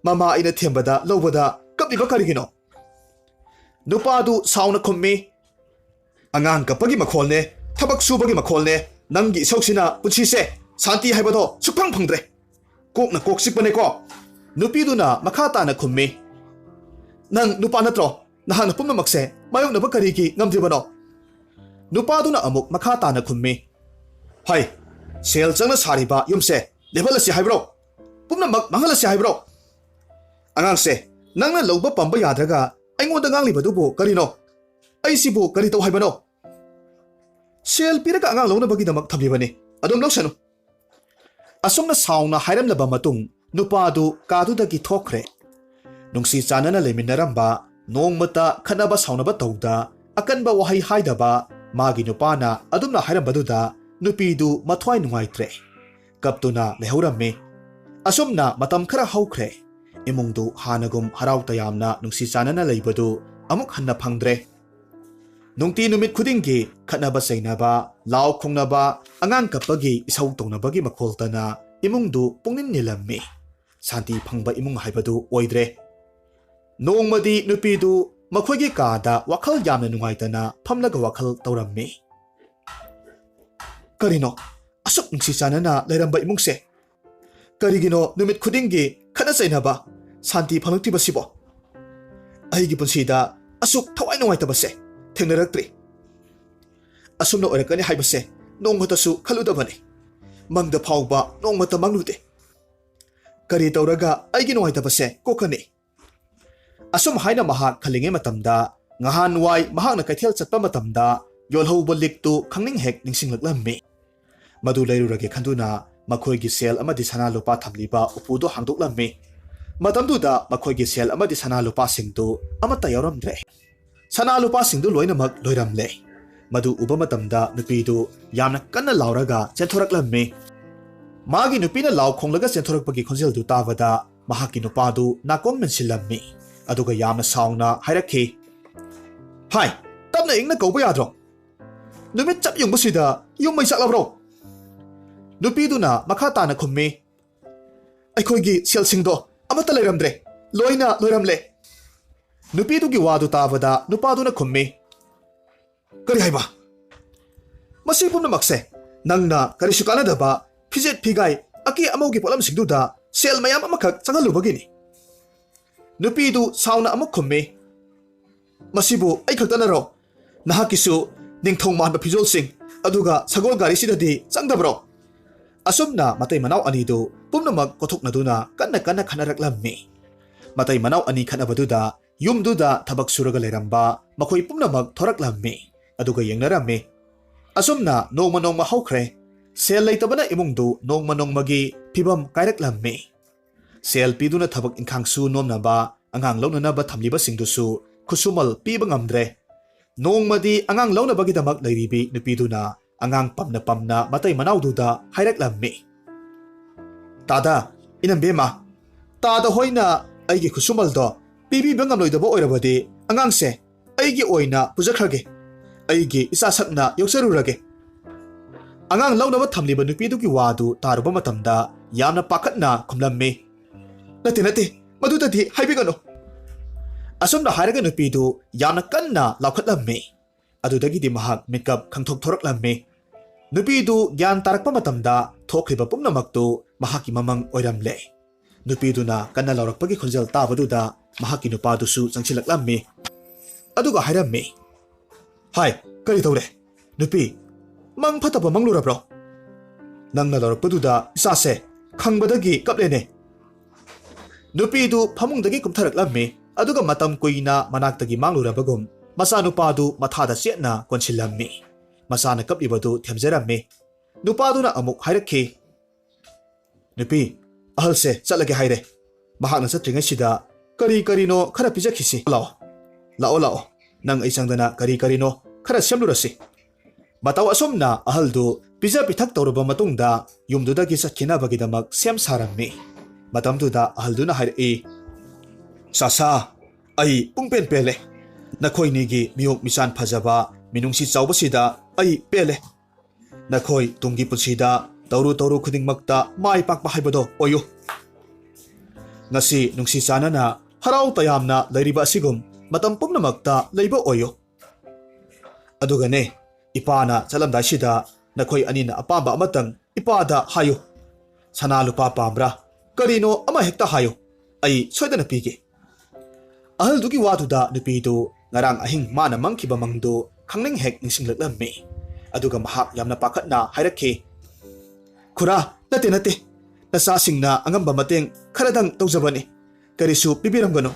ꯃꯃꯥ ꯑꯩꯅ ꯊꯦꯝꯕꯗ ꯂꯧꯕꯗ ꯀꯞꯂꯤꯕ ꯀꯔꯤꯒꯤꯅꯣ?" ꯅꯨꯄꯥꯗꯨ ꯁꯥꯎꯅ ꯈꯨꯝꯃꯤ, "ꯑꯉꯥꯡ ꯀꯞꯄꯒꯤ ꯃꯈꯣꯜꯅꯦ, ꯊꯕꯛ ꯁꯨꯕꯒꯤ ꯃꯈꯣꯜꯅꯦ, ꯅꯪꯒꯤ ꯏꯁꯧꯁꯤꯅ ꯄꯨꯟꯁꯤꯁꯦ ꯁꯥꯟꯇꯤ ꯍꯥꯏꯕꯗꯣ ꯁꯨꯛꯐꯪ ꯐꯪꯗ꯭ꯔꯦ꯫ ꯀꯣꯛꯅ ꯀꯣꯛ ꯆꯤꯛꯄꯅꯦꯀꯣ꯫" ꯅꯨꯄꯤꯗꯨꯅ ꯃꯈꯥ ꯇꯥꯅ ꯈꯨꯝꯃꯤ, "ꯅꯪ ꯅꯨꯄꯥ ꯅꯠꯇ꯭ꯔꯣ? ꯅꯍꯥꯛꯅ ꯄꯨꯝꯅꯃꯛꯁꯦ ꯃꯥꯌꯣꯛꯅꯕ ꯀꯔꯤꯒꯤ ꯉꯝꯗ꯭ꯔꯤꯕꯅꯣ?" ꯅꯨꯄꯥꯗꯨꯅ ꯑꯃꯨꯛ ꯃꯈꯥ ꯇꯥꯅ ꯈꯨꯝꯃꯤ, "ꯍꯩ, ꯁꯦꯜ ꯆꯪꯅ ꯁꯥꯔꯤꯕ ꯌꯨꯝꯁꯦ ꯂꯦꯞꯍꯜꯂꯁꯤ ꯍꯥꯏꯕ꯭ꯔꯣ? ꯄꯨꯝꯅꯃꯛ ꯃꯥꯡꯍꯜꯂꯁꯤ ꯍꯥꯏꯕ꯭ꯔꯣ? ꯑꯉꯥꯡꯁꯦ ꯅꯪꯅ ꯂꯧꯕ ꯄꯥꯝꯕ ꯌꯥꯗ꯭ꯔꯒ ꯑꯩꯉꯣꯟꯗ ꯉꯥꯡꯂꯤꯕꯗꯨꯕꯨ ꯀꯔꯤꯅꯣ? ꯑꯩꯁꯤꯕꯨ ꯀꯔꯤ ꯇꯧ ꯍꯥꯏꯕꯅꯣ? ꯁꯦꯜ ꯄꯤꯔꯒ ꯑꯉꯥꯡ ꯂꯧꯅꯕꯒꯤꯗꯃꯛ ꯊꯝꯂꯤꯕꯅꯤ꯫ ꯑꯗꯨꯝ ꯂꯧꯁꯅꯨ꯫" ꯑꯁꯨꯝꯅ ꯁꯥꯎꯅ ꯍꯥꯏꯔꯝꯂꯕ ꯃꯇꯨꯡ ꯅꯨꯄꯥꯗꯨ ꯀꯥꯗꯨꯗꯒꯤ ꯊꯣꯛꯈ꯭ꯔꯦ꯫ ꯅꯨꯡꯁꯤ ꯆꯥꯟꯅꯅ ꯂꯩꯃꯤꯟꯅꯔꯝꯕ, ꯅꯣꯡꯃꯇ ꯈꯠꯅꯕ ꯁꯥꯎꯅꯕ ꯇꯧꯗ, ꯑꯀꯟꯕ ꯋꯥꯍꯩ ꯍꯥꯏꯗꯕ ꯃꯥꯒꯤ ꯅꯨꯄꯥꯅ ꯑꯗꯨꯝꯅ ꯍꯥꯏꯔꯝꯕꯗꯨꯗ ꯅꯨꯄꯤꯗꯨ ꯃꯊ꯭ꯋꯥꯏ ꯅꯨꯡꯉꯥꯏꯇ꯭ꯔꯦ꯫ ꯀꯞꯇꯨꯅ ꯂꯩꯍꯧꯔꯝꯃꯤ꯫ ꯑꯁꯨꯝꯅ ꯃꯇꯝ ꯈꯔ ꯍꯧꯈ꯭ꯔꯦ꯫ ꯏꯃꯨꯡꯗꯨ ꯍꯥꯟꯅꯒꯨꯝ ꯍꯔꯥꯎ ꯇꯌꯥꯝꯅ ꯅꯨꯡꯁꯤ ꯆꯥꯟꯅꯅ ꯂꯩꯕꯗꯨ ꯑꯃꯨꯛ ꯍꯟꯅ ꯐꯪꯗ꯭ꯔꯦ꯫ ꯅꯨꯡꯇꯤ ꯅꯨꯃꯤꯠ ꯈꯨꯗꯤꯡꯒꯤ ꯈꯠꯅꯕ ꯆꯩꯅꯕ, ꯂꯥꯎ ꯈꯣꯡꯅꯕ, ꯑꯉꯥꯡ ꯀꯞꯄꯒꯤ ꯏꯁꯧ ꯇꯧꯅꯕꯒꯤ ꯃꯈꯣꯜꯇꯅ ꯏꯃꯨꯡꯗꯨ ꯄꯨꯡꯅꯤꯟ ꯅꯤꯜꯂꯝꯃꯤ꯫ ꯁꯥꯟꯇꯤ ꯐꯪꯕ ꯏꯃꯨꯡ ꯍꯥꯏꯕꯗꯨ ꯑꯣꯏꯗ꯭ꯔꯦ꯫ ꯅꯣꯡꯃꯗꯤ ꯅꯨꯄꯤꯗꯨ ꯃꯈꯣꯏꯒꯤ ꯀꯥꯗ ꯋꯥꯈꯜ ꯌꯥꯝꯅ ꯅꯨꯡꯉꯥꯏꯇꯅ ꯐꯝꯂꯒ ꯋꯥꯈꯜ ꯇꯧꯔꯝꯃꯤ꯫ "ꯀꯔꯤꯅꯣ ꯑꯁꯨꯛ ꯅꯨꯡꯁꯤ ꯆꯥꯟꯅꯅ ꯂꯩꯔꯝꯕ ꯏꯃꯨꯡꯁꯦ? ꯀꯔꯤꯒꯤꯅꯣ ꯅꯨꯃꯤꯠ ꯈꯨꯗꯤꯡꯒꯤ ꯈꯠꯅ ꯆꯩꯅꯕ, ꯁꯥꯟꯇꯤ ꯐꯪꯂꯛꯇ꯭ꯔꯤꯕꯁꯤꯕꯣ? ꯑꯩꯒꯤ ꯄꯨꯟꯁꯤꯗ ꯑꯁꯨꯛ ꯊꯋꯥꯏ ꯅꯨꯡꯉꯥꯏꯇꯕꯁꯦ ꯊꯦꯡꯅꯔꯛꯇ꯭ꯔꯤ꯫ ꯑꯁꯨꯝꯅ ꯑꯣꯏꯔꯛꯀꯅꯤ ꯍꯥꯏꯕꯁꯦ ꯅꯣꯡꯃꯇꯁꯨ ꯈꯜꯂꯨꯗꯕꯅꯤ꯫ ꯃꯪꯗ ꯐꯥꯎꯕ ꯅꯣꯡꯃꯇ ꯃꯪꯂꯨꯗꯦ꯫ ꯀꯔꯤ ꯇꯧꯔꯒ ꯑꯩꯒꯤ ꯅꯨꯡꯉꯥꯏꯇꯕꯁꯦ ꯀꯣꯛꯀꯅꯤ?" ꯑꯁꯨꯝ ꯍꯥꯏꯅ ꯃꯍꯥꯛ ꯈꯜꯂꯤꯉꯩ ꯃꯇꯝꯗ, ꯉꯍꯥꯟꯋꯥꯏ ꯃꯍꯥꯛꯅ ꯀꯩꯊꯦꯜ ꯆꯠꯄ ꯃꯇꯝꯗ ꯌꯣꯜꯍꯧꯕ ꯂꯤꯛꯇꯨ ꯈꯪꯅꯤꯡ ꯍꯦꯛ ꯅꯤꯡꯁꯤꯡꯂꯛꯂꯝꯃꯤ꯫ ꯃꯗꯨ ꯂꯩꯔꯨꯔꯒꯦ ꯈꯟꯗꯨꯅ ꯃꯈꯣꯏꯒꯤ ꯁꯦꯜ ꯑꯃꯗꯤ ꯁꯅꯥ ꯂꯨꯄꯥ ꯊꯝꯂꯤꯕ ꯎꯄꯨꯗꯨ ꯍꯥꯡꯗꯣꯛꯂꯝꯃꯤ꯫ ꯃꯇꯝꯗꯨꯗ ꯃꯈꯣꯏꯒꯤ ꯁꯦꯜ ꯑꯃꯗꯤ ꯁꯅꯥ ꯂꯨꯄꯥꯁꯤꯡꯗꯨ ꯑꯃꯠꯇ ꯌꯥꯎꯔꯝꯗ꯭ꯔꯦ꯫ ꯁꯅꯥ ꯂꯨꯄꯥꯁꯤꯡꯗꯨ ꯂꯣꯏꯅꯃꯛ ꯂꯣꯏꯔꯝꯂꯦ꯫ ꯃꯗꯨ ꯎꯕ ꯃꯇꯝꯗ ꯅꯨꯄꯤꯗꯨ ꯌꯥꯝꯅ ꯀꯟꯅ ꯂꯥꯎꯔꯒ ꯆꯦꯟꯊꯣꯔꯛꯂꯝꯃꯤ꯫ ꯃꯥꯒꯤ ꯅꯨꯄꯤꯅ ꯂꯥꯎ ꯈꯣꯡꯂꯒ ꯆꯦꯟꯊꯣꯔꯛꯄꯒꯤ ꯈꯣꯟꯖꯦꯜꯗꯨ ꯇꯥꯕꯗ ꯃꯍꯥꯛꯀꯤ ꯅꯨꯄꯥꯗꯨ ꯅꯥꯀꯣꯡ ꯃꯦꯟꯁꯤꯜꯂꯝꯃꯤ꯫ ꯑꯗꯨꯒ ꯌꯥꯝꯅ ꯁꯥꯎꯅ ꯍꯥꯏꯔꯛꯈꯤ, "ꯍꯥꯏ, ꯇꯞꯅ ꯏꯪꯅ ꯀꯧꯕ ꯌꯥꯗ꯭ꯔꯣ? ꯅꯨꯃꯤꯠ ꯆꯞ ꯌꯨꯡꯕꯁꯤꯗ ꯌꯨꯝ ꯃꯩ ꯆꯥꯛꯂꯕ꯭ꯔꯣ?" ꯅꯨꯄꯤꯗꯨꯅ ꯃꯈꯥ ꯇꯥꯅ ꯈꯨꯝꯃꯤ, "ꯑꯩꯈꯣꯏꯒꯤ ꯁꯦꯜꯁꯤꯡꯗꯣ ꯑꯃꯠꯇ ꯂꯩꯔꯝꯗ꯭ꯔꯦ, ꯂꯣꯏꯅ ꯂꯣꯏꯔꯝꯂꯦ꯫" ꯅꯨꯄꯤꯗꯨꯒꯤ ꯋꯥꯗꯨ ꯇꯥꯕꯗ ꯅꯨꯄꯥꯗꯨꯅ ꯈꯨꯝꯃꯤ, "ꯀꯔꯤ ꯍꯥꯏꯕ? ꯃꯁꯤ ꯄꯨꯝꯅꯃꯛꯁꯦ ꯅꯪꯅ ꯀꯔꯤꯁꯨ ꯀꯥꯟꯅꯗꯕ ꯐꯤꯖꯦꯠ ꯐꯤꯒꯥꯏ ꯑꯀꯦ ꯑꯃꯧꯒꯤ ꯄꯣꯠꯂꯝꯁꯤꯡꯗꯨꯗ ꯁꯦꯜ ꯃꯌꯥꯝ ꯑꯃꯈꯛ ꯆꯪꯍꯜꯂꯨꯕꯒꯤꯅꯤ꯫" ꯅꯨꯄꯤꯗꯨ ꯁꯥꯎꯅ ꯑꯃꯨꯛ ꯈꯨꯝꯃꯤ, "ꯃꯁꯤꯕꯨ ꯑꯩ ꯈꯛꯇꯅꯔꯣ? ꯅꯍꯥꯛꯀꯤꯁꯨ ꯅꯤꯡꯊꯧ ꯃꯥꯟꯕ ꯐꯤꯖꯣꯜꯁꯤꯡ ꯑꯗꯨꯒ ꯁꯒꯣꯜ ꯒꯥꯔꯤꯁꯤꯗꯗꯤ ꯆꯪꯗꯕ꯭ꯔꯣ?" ꯑꯁꯨꯝꯅ ꯃꯇꯩ ꯃꯅꯥꯎ ꯑꯅꯤꯗꯨ ꯄꯨꯝꯅꯃꯛ ꯀꯣꯊꯣꯛꯅꯗꯨꯅ ꯀꯟꯅ ꯀꯟꯅ ꯈꯠꯅꯔꯛꯂꯝꯃꯤ꯫ ꯃꯇꯩ ꯃꯅꯥꯎ ꯑꯅꯤ ꯈꯠꯅꯕꯗꯨꯗ ꯌꯨꯝꯗꯨꯗ ꯊꯕꯛ ꯁꯨꯔꯒ ꯂꯩꯔꯝꯕ ꯃꯈꯣꯏ ꯄꯨꯝꯅꯃꯛ ꯊꯣꯔꯛꯂꯝꯃꯤ꯫ ꯑꯗꯨꯒ ꯌꯦꯡꯅꯔꯝꯃꯤ꯫ ꯑꯁꯨꯝꯅ ꯅꯣꯡꯃ ꯅꯣꯡꯃ ꯍꯧꯈ꯭ꯔꯦ꯫ ꯁꯦꯜ ꯂꯩꯇꯕꯅ ꯏꯃꯨꯡꯗꯨ ꯅꯣꯡꯃ ꯅꯣꯡꯃꯒꯤ ꯐꯤꯕꯝ ꯀꯥꯏꯔꯛꯂꯝꯃꯤ꯫ ꯁꯦꯜ ꯄꯤꯗꯨꯅ ꯊꯕꯛ ꯏꯪꯈꯥꯡ ꯁꯨ ꯅꯣꯝꯅꯕ, ꯑꯉꯥꯡ ꯂꯧꯅꯅꯕ ꯊꯝꯂꯤꯕꯁꯤꯡꯗꯨꯁꯨ ꯈꯨꯠꯁꯨꯃꯜ ꯄꯤꯕ ꯉꯝꯗ꯭ꯔꯦ꯫ ꯅꯣꯡꯃꯗꯤ ꯑꯉꯥꯡ ꯂꯧꯅꯕꯒꯤꯗꯃꯛ ꯂꯩꯔꯤꯕꯤ ꯅꯨꯄꯤꯗꯨꯅ ꯑꯉꯥꯡ ꯄꯝꯅ ꯄꯝꯅ ꯃꯇꯩ ꯃꯅꯥꯎꯗꯨꯗ ꯍꯥꯏꯔꯛꯂꯝꯃꯤ, "ꯇꯥꯗ, ꯏꯅꯝꯕꯦꯝꯃ, ꯇꯥꯗ ꯍꯣꯏꯅ ꯑꯩꯒꯤ ꯈꯨꯠꯁꯨꯃꯜꯗꯣ ꯄꯤꯕꯤꯕ ꯉꯝꯂꯣꯏꯗꯕ ꯑꯣꯏꯔꯕꯗꯤ ꯑꯉꯥꯡꯁꯦ ꯑꯩꯒꯤ ꯑꯣꯏꯅ ꯄꯨꯖꯈ꯭ꯔꯒꯦ꯫ ꯑꯩꯒꯤ ꯏꯆꯥ ꯁꯛꯅ ꯌꯣꯛꯆꯔꯨꯔꯒꯦ꯫" ꯑꯉꯥꯡ ꯂꯧꯅꯕ ꯊꯝꯂꯤꯕ ꯅꯨꯄꯤꯗꯨꯒꯤ ꯋꯥꯗꯨ ꯇꯥꯔꯨꯕ ꯃꯇꯝꯗ ꯌꯥꯝꯅ ꯄꯥꯈꯠꯅ ꯈꯨꯝꯂꯝꯃꯤ, "ꯅꯠꯇꯦ, ꯅꯠꯇꯦ, ꯃꯗꯨꯗꯗꯤ ꯍꯥꯏꯕꯤꯒꯅꯨ꯫" ꯑꯁꯨꯝꯅ ꯍꯥꯏꯔꯒ ꯅꯨꯄꯤꯗꯨ ꯌꯥꯝꯅ ꯀꯟꯅ ꯂꯥꯎꯈꯠꯂꯝꯃꯤ꯫ ꯑꯗꯨꯗꯒꯤꯗꯤ ꯃꯍꯥꯛ ꯃꯤꯀꯞ ꯈꯪꯊꯣꯛ ꯊꯣꯔꯛꯂꯝꯃꯤ꯫ ꯅꯨꯄꯤꯗꯨ ꯒ꯭ꯌꯥꯟ ꯇꯥꯔꯛꯄ ꯃꯇꯝꯗ ꯊꯣꯛꯈ꯭ꯔꯤꯕ ꯄꯨꯝꯅꯃꯛꯇꯨ ꯃꯍꯥꯛꯀꯤ ꯃꯃꯪ ꯑꯣꯏꯔꯝꯂꯦ꯫ ꯅꯨꯄꯤꯗꯨꯅ ꯀꯟꯅ ꯂꯥꯎꯔꯛꯄꯒꯤ ꯈꯣꯟꯖꯦꯜ ꯇꯥꯕꯗꯨꯗ ꯃꯍꯥꯛꯀꯤ ꯅꯨꯄꯥꯗꯨꯁꯨ ꯆꯪꯁꯤꯜꯂꯛꯂꯝꯃꯤ꯫ ꯑꯗꯨꯒ ꯍꯥꯏꯔꯝꯃꯤ, "ꯍꯥꯏ, ꯀꯔꯤ ꯇꯧꯔꯦ? ꯅꯨꯄꯤ, ꯃꯪ ꯐꯠꯇꯕ ꯃꯪꯂꯨꯔꯕ꯭ꯔꯣ? ꯅꯪꯅ ꯂꯥꯎꯔꯛꯄꯗꯨꯗ ꯏꯆꯥꯁꯦ ꯈꯪꯕꯗꯒꯤ ꯀꯞꯂꯦꯅꯦ꯫" ꯅꯨꯄꯤꯗꯨ ꯐꯃꯨꯡꯗꯒꯤ ꯀꯨꯝꯊꯔꯛꯂꯝꯃꯤ꯫ ꯑꯗꯨꯒ ꯃꯇꯝ ꯀꯨꯏꯅ ꯃꯅꯥꯛꯇꯒꯤ ꯃꯥꯡꯂꯨꯔꯕꯒꯨꯝ ꯃꯆꯥꯅꯨꯄꯥꯗꯨ ꯃꯊꯥꯗ ꯆꯦꯠꯅ ꯀꯣꯟꯁꯤꯜꯂꯝꯃꯤ꯫ ꯃꯆꯥꯅ ꯀꯞꯂꯤꯕꯗꯨ ꯊꯦꯝꯖꯔꯝꯃꯤ꯫ ꯅꯨꯄꯥꯗꯨꯅ ꯑꯃꯨꯛ ꯍꯥꯏꯔꯛꯈꯤ, "ꯅꯨꯄꯤ, ꯑꯍꯜꯁꯦ ꯆꯠꯂꯒꯦ ꯍꯥꯏꯔꯦ꯫ ꯃꯍꯥꯛꯅ ꯆꯠꯇ꯭ꯔꯤꯉꯩꯁꯤꯗ ꯀꯔꯤ ꯀꯔꯤꯅꯣ ꯈꯔ ꯄꯤꯖꯈꯤꯁꯤ꯫ ꯂꯥꯛꯑꯣ, ꯂꯥꯛꯑꯣ, ꯂꯥꯛꯑꯣ, ꯅꯪ ꯑꯩ ꯆꯪꯗꯅ ꯀꯔꯤ ꯀꯔꯤꯅꯣ ꯈꯔ ꯁꯦꯝꯂꯨꯔꯁꯤ꯫ ꯃꯇꯧ ꯑꯁꯨꯝꯅ ꯑꯍꯜꯗꯨ ꯄꯤꯖ ꯄꯤꯊꯛ ꯇꯧꯔꯕ ꯃꯇꯨꯡꯗ ꯌꯨꯝꯗꯨꯗꯒꯤ ꯆꯠꯈꯤꯅꯕꯒꯤꯗꯃꯛ ꯁꯦꯝ ꯁꯥꯔꯝꯃꯤ꯫ ꯃꯇꯝꯗꯨꯗ ꯑꯍꯜꯗꯨꯅ ꯍꯥꯏꯔꯛꯏ, "ꯆꯥꯁꯥ, ꯑꯩ ꯄꯨꯡꯄꯦꯟ ꯄꯦꯜꯂꯦ꯫ ꯅꯈꯣꯏꯅꯤꯒꯤ ꯃꯤꯑꯣꯛ ꯃꯤꯆꯥꯟ ꯐꯖꯕ, ꯃꯤꯅꯨꯡꯁꯤ ꯆꯥꯎꯕꯁꯤꯗ ꯑꯩ ꯄꯦꯜꯂꯦ꯫ ꯅꯈꯣꯏ ꯇꯨꯡꯒꯤ ꯄꯨꯟꯁꯤꯗ ꯇꯧꯔꯨ ꯇꯧꯔꯨ ꯈꯨꯗꯤꯡꯃꯛꯇ ꯃꯥꯏ ꯄꯥꯛꯄ ꯍꯥꯏꯕꯗꯣ ꯑꯣꯏꯌꯨ꯫ ꯉꯁꯤ ꯅꯨꯡꯁꯤ ꯆꯥꯟꯅꯅ ꯍꯔꯥꯎ ꯇꯌꯥꯝꯅ ꯂꯩꯔꯤꯕ ꯑꯁꯤꯒꯨꯝ ꯃꯇꯝ ꯄꯨꯝꯅꯃꯛꯇ ꯂꯩꯕ ꯑꯣꯏꯌꯨ꯫ ꯑꯗꯨꯒꯅꯦ, ꯏꯄꯥꯅ ꯆꯠꯂꯝꯗꯥꯏꯁꯤꯗ ꯅꯈꯣꯏ ꯑꯅꯤꯅ ꯑꯄꯥꯝꯕ ꯑꯃꯇꯪ ꯏꯄꯥꯗ ꯍꯥꯏꯌꯨ꯫ ꯁꯅꯥ ꯂꯨꯄꯥ ꯄꯥꯝꯕ꯭ꯔꯥ? ꯀꯔꯤꯅꯣ ꯑꯃ ꯍꯦꯛꯇ ꯍꯥꯏꯌꯨ, ꯑꯩ ꯁꯣꯏꯗꯅ ꯄꯤꯒꯦ꯫" ꯑꯍꯜꯗꯨꯒꯤ ꯋꯥꯗꯨꯗ ꯅꯨꯄꯤꯗꯨ ꯉꯔꯥꯡ ꯑꯍꯤꯡ ꯃꯥꯅ ꯃꯪꯈꯤꯕ ꯃꯪꯗꯨ ꯈꯪꯅꯤꯡ ꯍꯦꯛ ꯅꯤꯡꯁꯤꯡꯂꯛꯂꯝꯃꯤ꯫ ꯑꯗꯨꯒ ꯃꯍꯥꯛ ꯌꯥꯝꯅ ꯄꯥꯈꯠꯅ ꯍꯥꯏꯔꯛꯈꯤ, "ꯈꯨꯔꯥ, ꯅꯠꯇꯦ, ꯅꯠꯇꯦ, ꯅꯆꯥꯁꯤꯡꯅ ꯑꯉꯝꯕ ꯃꯇꯦꯡ ꯈꯔꯗꯪ ꯇꯧꯖꯕꯅꯤ, ꯀꯔꯤꯁꯨ ꯄꯤꯕꯤꯔꯝꯒꯅꯨ꯫"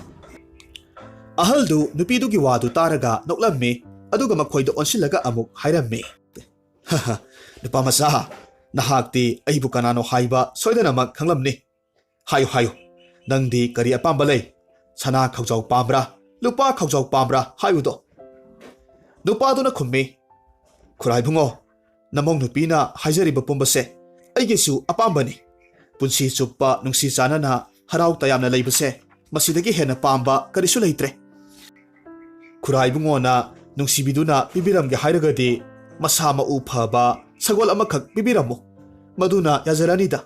ꯑꯍꯜꯗꯨ ꯅꯨꯄꯤꯗꯨꯒꯤ ꯋꯥꯗꯨ ꯇꯥꯔꯒ ꯅꯣꯛꯂꯝꯃꯤ꯫ ꯑꯗꯨꯒ ꯃꯈꯣꯏꯗ ꯑꯣꯟꯁꯤꯜꯂꯒ ꯑꯃꯨꯛ ꯍꯥꯏꯔꯝꯃꯤ, "ꯅꯨꯄꯥ ꯃꯆꯥ, ꯅꯍꯥꯛꯇꯤ ꯑꯩꯕꯨ ꯀꯅꯥꯅꯣ ꯍꯥꯏꯕ ꯁꯣꯏꯗꯅꯃꯛ ꯈꯪꯂꯝꯅꯤ꯫ ꯍꯥꯏꯌꯨ, ꯍꯥꯏꯌꯨ, ꯅꯪꯗꯤ ꯀꯔꯤ ꯑꯄꯥꯝꯕ ꯂꯩ? ꯁꯅꯥ ꯈꯧꯖꯥꯎ ꯄꯥꯝꯕ꯭ꯔꯥ, ꯂꯨꯄꯥ ꯈꯧꯖꯥꯎ ꯄꯥꯝꯕ꯭ꯔꯥ? ꯍꯥꯏꯌꯨꯗꯣ꯫" ꯅꯨꯄꯥꯗꯨꯅ ꯈꯨꯝꯃꯤ, "ꯈꯨꯔꯥꯏꯕꯨꯡꯉꯣ, ꯅꯃꯧ ꯅꯨꯄꯤꯅ ꯍꯥꯏꯖꯔꯤꯕ ꯄꯨꯝꯕꯁꯦ ꯑꯩꯒꯤꯁꯨ ꯑꯄꯥꯝꯕꯅꯤ꯫ ꯄꯨꯟꯁꯤ ꯆꯨꯞꯄ ꯅꯨꯡꯁꯤ ꯆꯥꯟꯅꯅ ꯍꯔꯥꯎ ꯇꯌꯥꯝꯅ ꯂꯩꯕꯁꯦ, ꯃꯁꯤꯗꯒꯤ ꯍꯦꯟꯅ ꯄꯥꯝꯕ ꯀꯔꯤꯁꯨ ꯂꯩꯇ꯭ꯔꯦ꯫ ꯈꯨꯔꯥꯏꯕꯨꯡꯉꯣꯅ ꯅꯨꯡꯁꯤꯕꯤꯗꯨꯅ ꯄꯤꯕꯤꯔꯝꯒꯦ ꯍꯥꯏꯔꯒꯗꯤ ꯃꯁꯥ ꯃꯎ ꯐꯕ ꯁꯒꯣꯜ ꯑꯃꯈꯛ ꯄꯤꯕꯤꯔꯝꯃꯨ, ꯃꯗꯨꯅ ꯌꯥꯖꯔꯅꯤꯗ꯫"